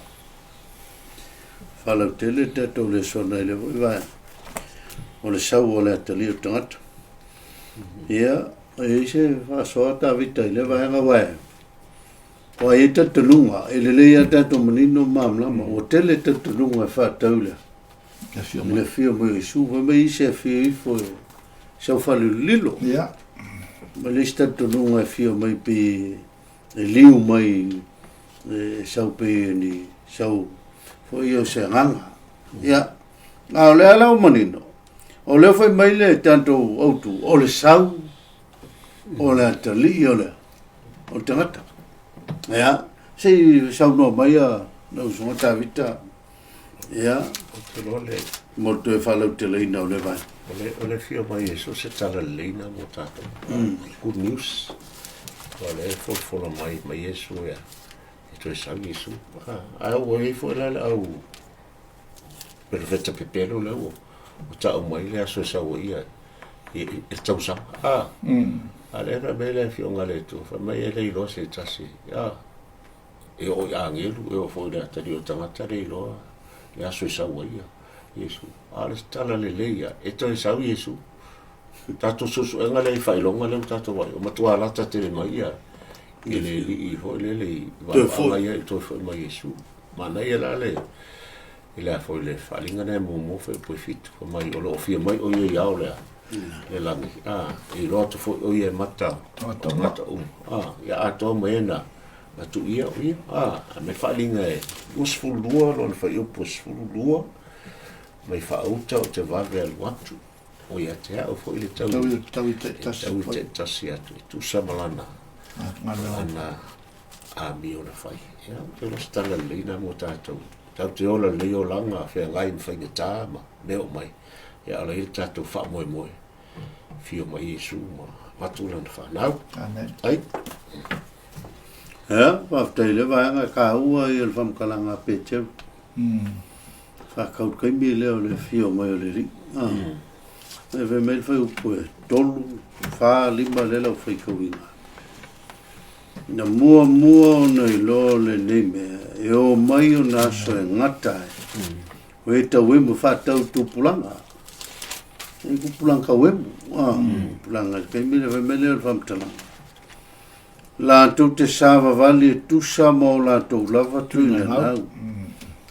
[SPEAKER 1] faalautele le tatou lesona i lea foi vaega o le sau o le atalii o le tagata. Ia, e i ai se faasoa Tavita i lea vaega aua e aua e i ai talitonuga, e lelei lava tatou manino ma malamalama, ua tele talitonuga e faatatau i le le afio mai o Iesu, fai mai isi e afio ifo e sau falilolilo.
[SPEAKER 2] Ia.
[SPEAKER 1] Ma le isi talitonuga e afio mai pei e liu mai e sau pei ni sau foi o se agaga. Ia, a o lea la ua manino, o lea fai mai le tatou autu, o le sau o le atalii o le o le tagata. Ia, se i saunoa mai a lau usoga Tavita. Ia,
[SPEAKER 3] Ou te iloa le
[SPEAKER 1] mo le toe faalauteleina o lea vaega.
[SPEAKER 3] O le, o le afio mai e so o se tala lelei na mo tatou. Good news. Aua o lea e folafola mai ma Iesu ia, e toe sau Iesu. Ah, ae ua i ai foi la le au perofeta pepelo lea ua, ua tau mai le aso e sau ai ia i, i, i le tausaga. Ah, a lea fai mai le afioga a le Atua, fai mai e le iloa se tasi. Ah, E oo i agelu, e oo foi i le atalii o le tagata le iloa le aso e sau ai ia Iesu. A o le tala lelei ia, e toe sau Iesu. Tatou suesuega lea i faailoga lea ua tatou vaai, ua matua lata tele mai ia i le alii foi lele i vaavaaga ia i toe foi mai Iesu. Manaia la le i le a foi le faaaliga lea muamua fuaiupu e 7, fai mai o lo o fia mai o ia i ao le le lagi, a, e iloa atu foi o ia e mata tagata uma, a, ia atoa ma e na na tuu ia o ia, a, a me faaaliga e 22 lona fuaiupu e 12, mai faauta o te vave alu atu, o ia te au foi le tau
[SPEAKER 2] tau i taitasi
[SPEAKER 3] tau i taitasi atu e tusa ma lana lana amio na fai. Ia, ou te iloa se tala lelei lena mo tatou. Tatou te ola lelei olaga feagai ma faigata ma mea oo mai. Ia, a o la e i ai le tatou faamoemoe, afio mai Iesu ma avatu lana fanau.
[SPEAKER 2] Amen.
[SPEAKER 3] Ai.
[SPEAKER 1] Ia, faafetai i lea vaega e taua ia o le faamatalaga a Peteru. Faatau le taimi lea o le afio mai o le Alii. Ah. E fai mai le fuaiupu e 3, 4, 5 lea lau faitauina. Na muamua ona iloa lenei mea, e o mai ona aso e gata ai. O e tauemu e faatatau i tupulaga. E tupulaga tauemu. Ah, tupulaga i le taimi lea fai mai lea o le faamatalaga. Latou te savavali e tusa ma o latou lava tuinanau.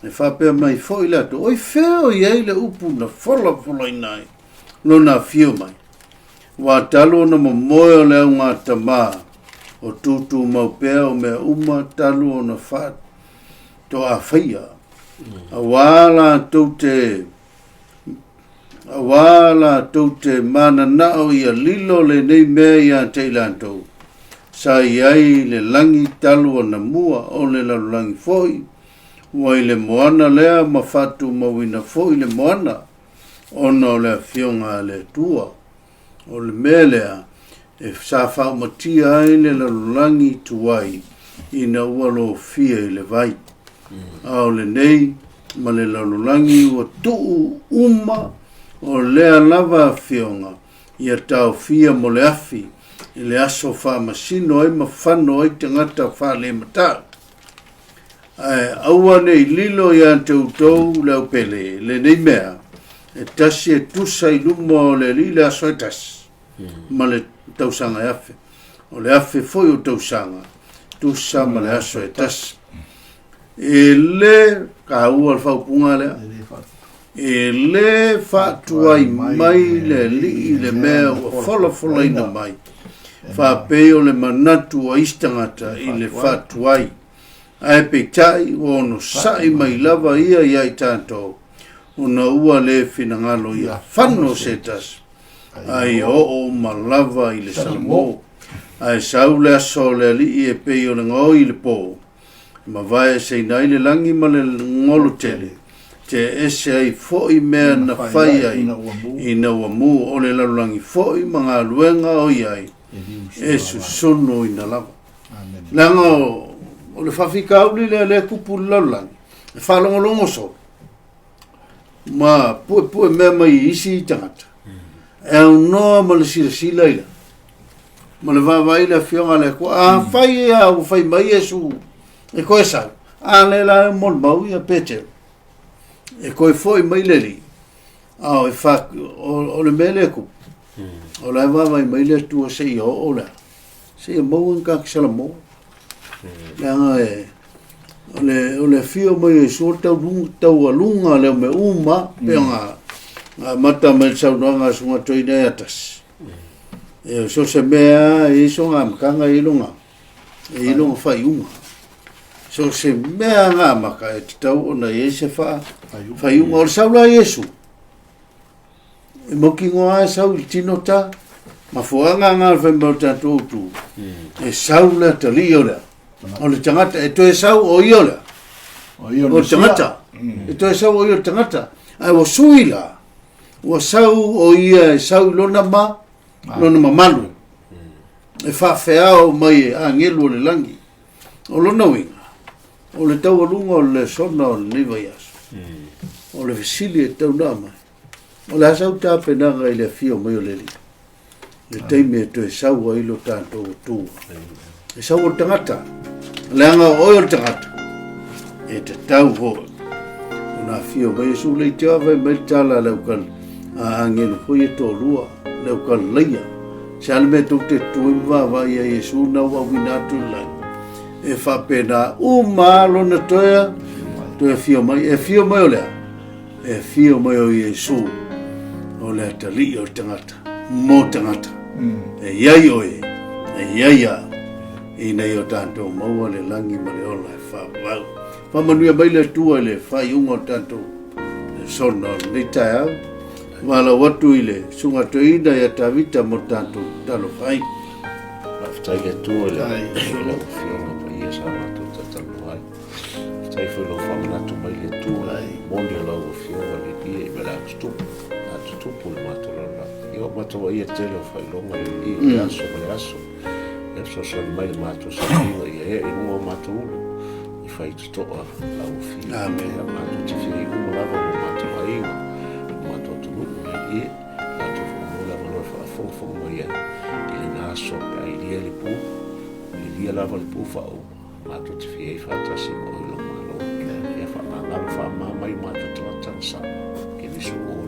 [SPEAKER 1] E faapea mai foi latou, O i fea o i ai le upu na folafolaina ai lona afio mai? Ua talu ona momoe o le augatama, o tutumau pea o mea uma talu ona faatoafaia. Auā latou te Auā latou te mananao ia lilo lenei mea ia te i latou, sa i ai le lagi talu ona mua o le lalolagi foi, ua i le moana lea ma faatumauina foi le moana, ona o le Afioga a le Atua. O le mea lea e sa faaumatia ai le lalolagi tuai ina ua lofia i le vai. A o lenei ma le lalolagi ua tuu uma o lea lava afioga ia taofia mo le afi i le aso faamasino ai ma fano ai tagata faalematau. Ae aua ne i lilo ia te outou le aupele lenei mea, e tasi e tusa i luma o le Alii le aso e tasi, ma le tausaga e afe. O le afe foi o tausaga, tusa ma le aso e tasi. E le taua le faaupuga lea. E le faatuai mai le Alii i le mea ua folafolaina mai, faapei o le manatu o isi tagata i le faatuai. Ae peitai ua onosai mai lava ia ia i tatou, ona ua le finagalo ia fano se tasi, a ia oo uma lava i le salamo. Ae sau le aso o le Alii e pei o le gaoi i le po, e mavae eseina ai le lagi ma le golo tele, te ese ai foi mea na fai ai ina ua mu, o le lalolagi foi ma galuega o i ai, e susunuina lava. Leaga o le faafitauli lea lea e tupu i le lalolagi, e faalogologo solo ma puepue mea mai i isi tagata, e aunoa ma le silasila i la, ma le vaavaai i le Afioga a le Atua. Afai ia ua fai mai Iesu e toe sau, a lea la e molimau ia Petero, e toe foi mai le Alii, a o, e fa, o le mea lea e tupu, o la e vaavaai mai le Atua seia oo le a, seia maua ni tatou salamo. Leaga e, o le, o le afio mai o Iesu o le taualuga, taualuga lea o mea uma, pei ona amata mai le saunoaga a Susuga Toeaina ia tasi. E, so se mea e i ai sona amataga e i ai lona, e i ai lona faaiuga. So se mea na amata e tatau ona i ai se faa, faaiuga. O le sau la Iesu, E mautinoa lava e sau i le tino ta mafuaaga na o le fai mai o le tatou autu, e sau le atalii o lea, o le tagata, e toe sau o ia o lea, o le tagata, e toe sau o ia o le tagata, ae ua sui la, ua sau o ia e sau i lona ma, lona mamalu, e faafeao mai e agelu o le lagi. O lona uiga, o le taualuga o le lesona o lenei vaiaso, o le fesili e tatau ona aumai, O le a sau tapenaga i le afio mai o le Alii, le taimi e toe sau ai lo tatou Atua. E sau o le tagata, leaga o oe o le tagata, e tatau foi ona afio mai Iesu le te fai mai le tala a le aukal a angelo foi e toalua, le aukalilaia. Se a le mea tou te tutu ai ma vaavaai ia Iesu na ua auina atu i le lagi. E faapena uma lona toe toe afio mai. E afio mai o le a? E afio mai o Iesu, o le atalii o le tagata, mo tagata. E i ai oe, e i ai au, ina ia o tatou maua le lagi ma le ola e faavavau. Faamanuia mai le Atua i le faaiuga o le tatou lesona o lenei taeao. Valaau atu i le Susuga Toeaina ia Tavita mo le tatou tatalo fai.
[SPEAKER 3] Faafetai i le Atua i lau Afioga Paia sa matou talatalanoa ai. Faafetai foi i lou faamanatu mai le Atua i moni o lau Afioga le Alii ma le a tutupu, a tutupu i le matou lalolagi. Ia ua matou vaaia le tele o faailoga le Alii i le aso ma le aso. Ia fesoasoani mai i le matou sailiga ia ea i luga o matou ulu i faitotoa lau Afioga.
[SPEAKER 1] Amen.
[SPEAKER 3] Ia matou te fia i uma lava ma matou aiga, ma matou atunuu le Alii. Matou foi mo le avanoa e faafogafoga mai ai i lena aso pe a ilia le pu, ilia lava le pu faauma. Matou te fia ai faatasi ma oe i lou Malo. Ia faagagalo faamama mai o matou tagata na sa Keriso o oe.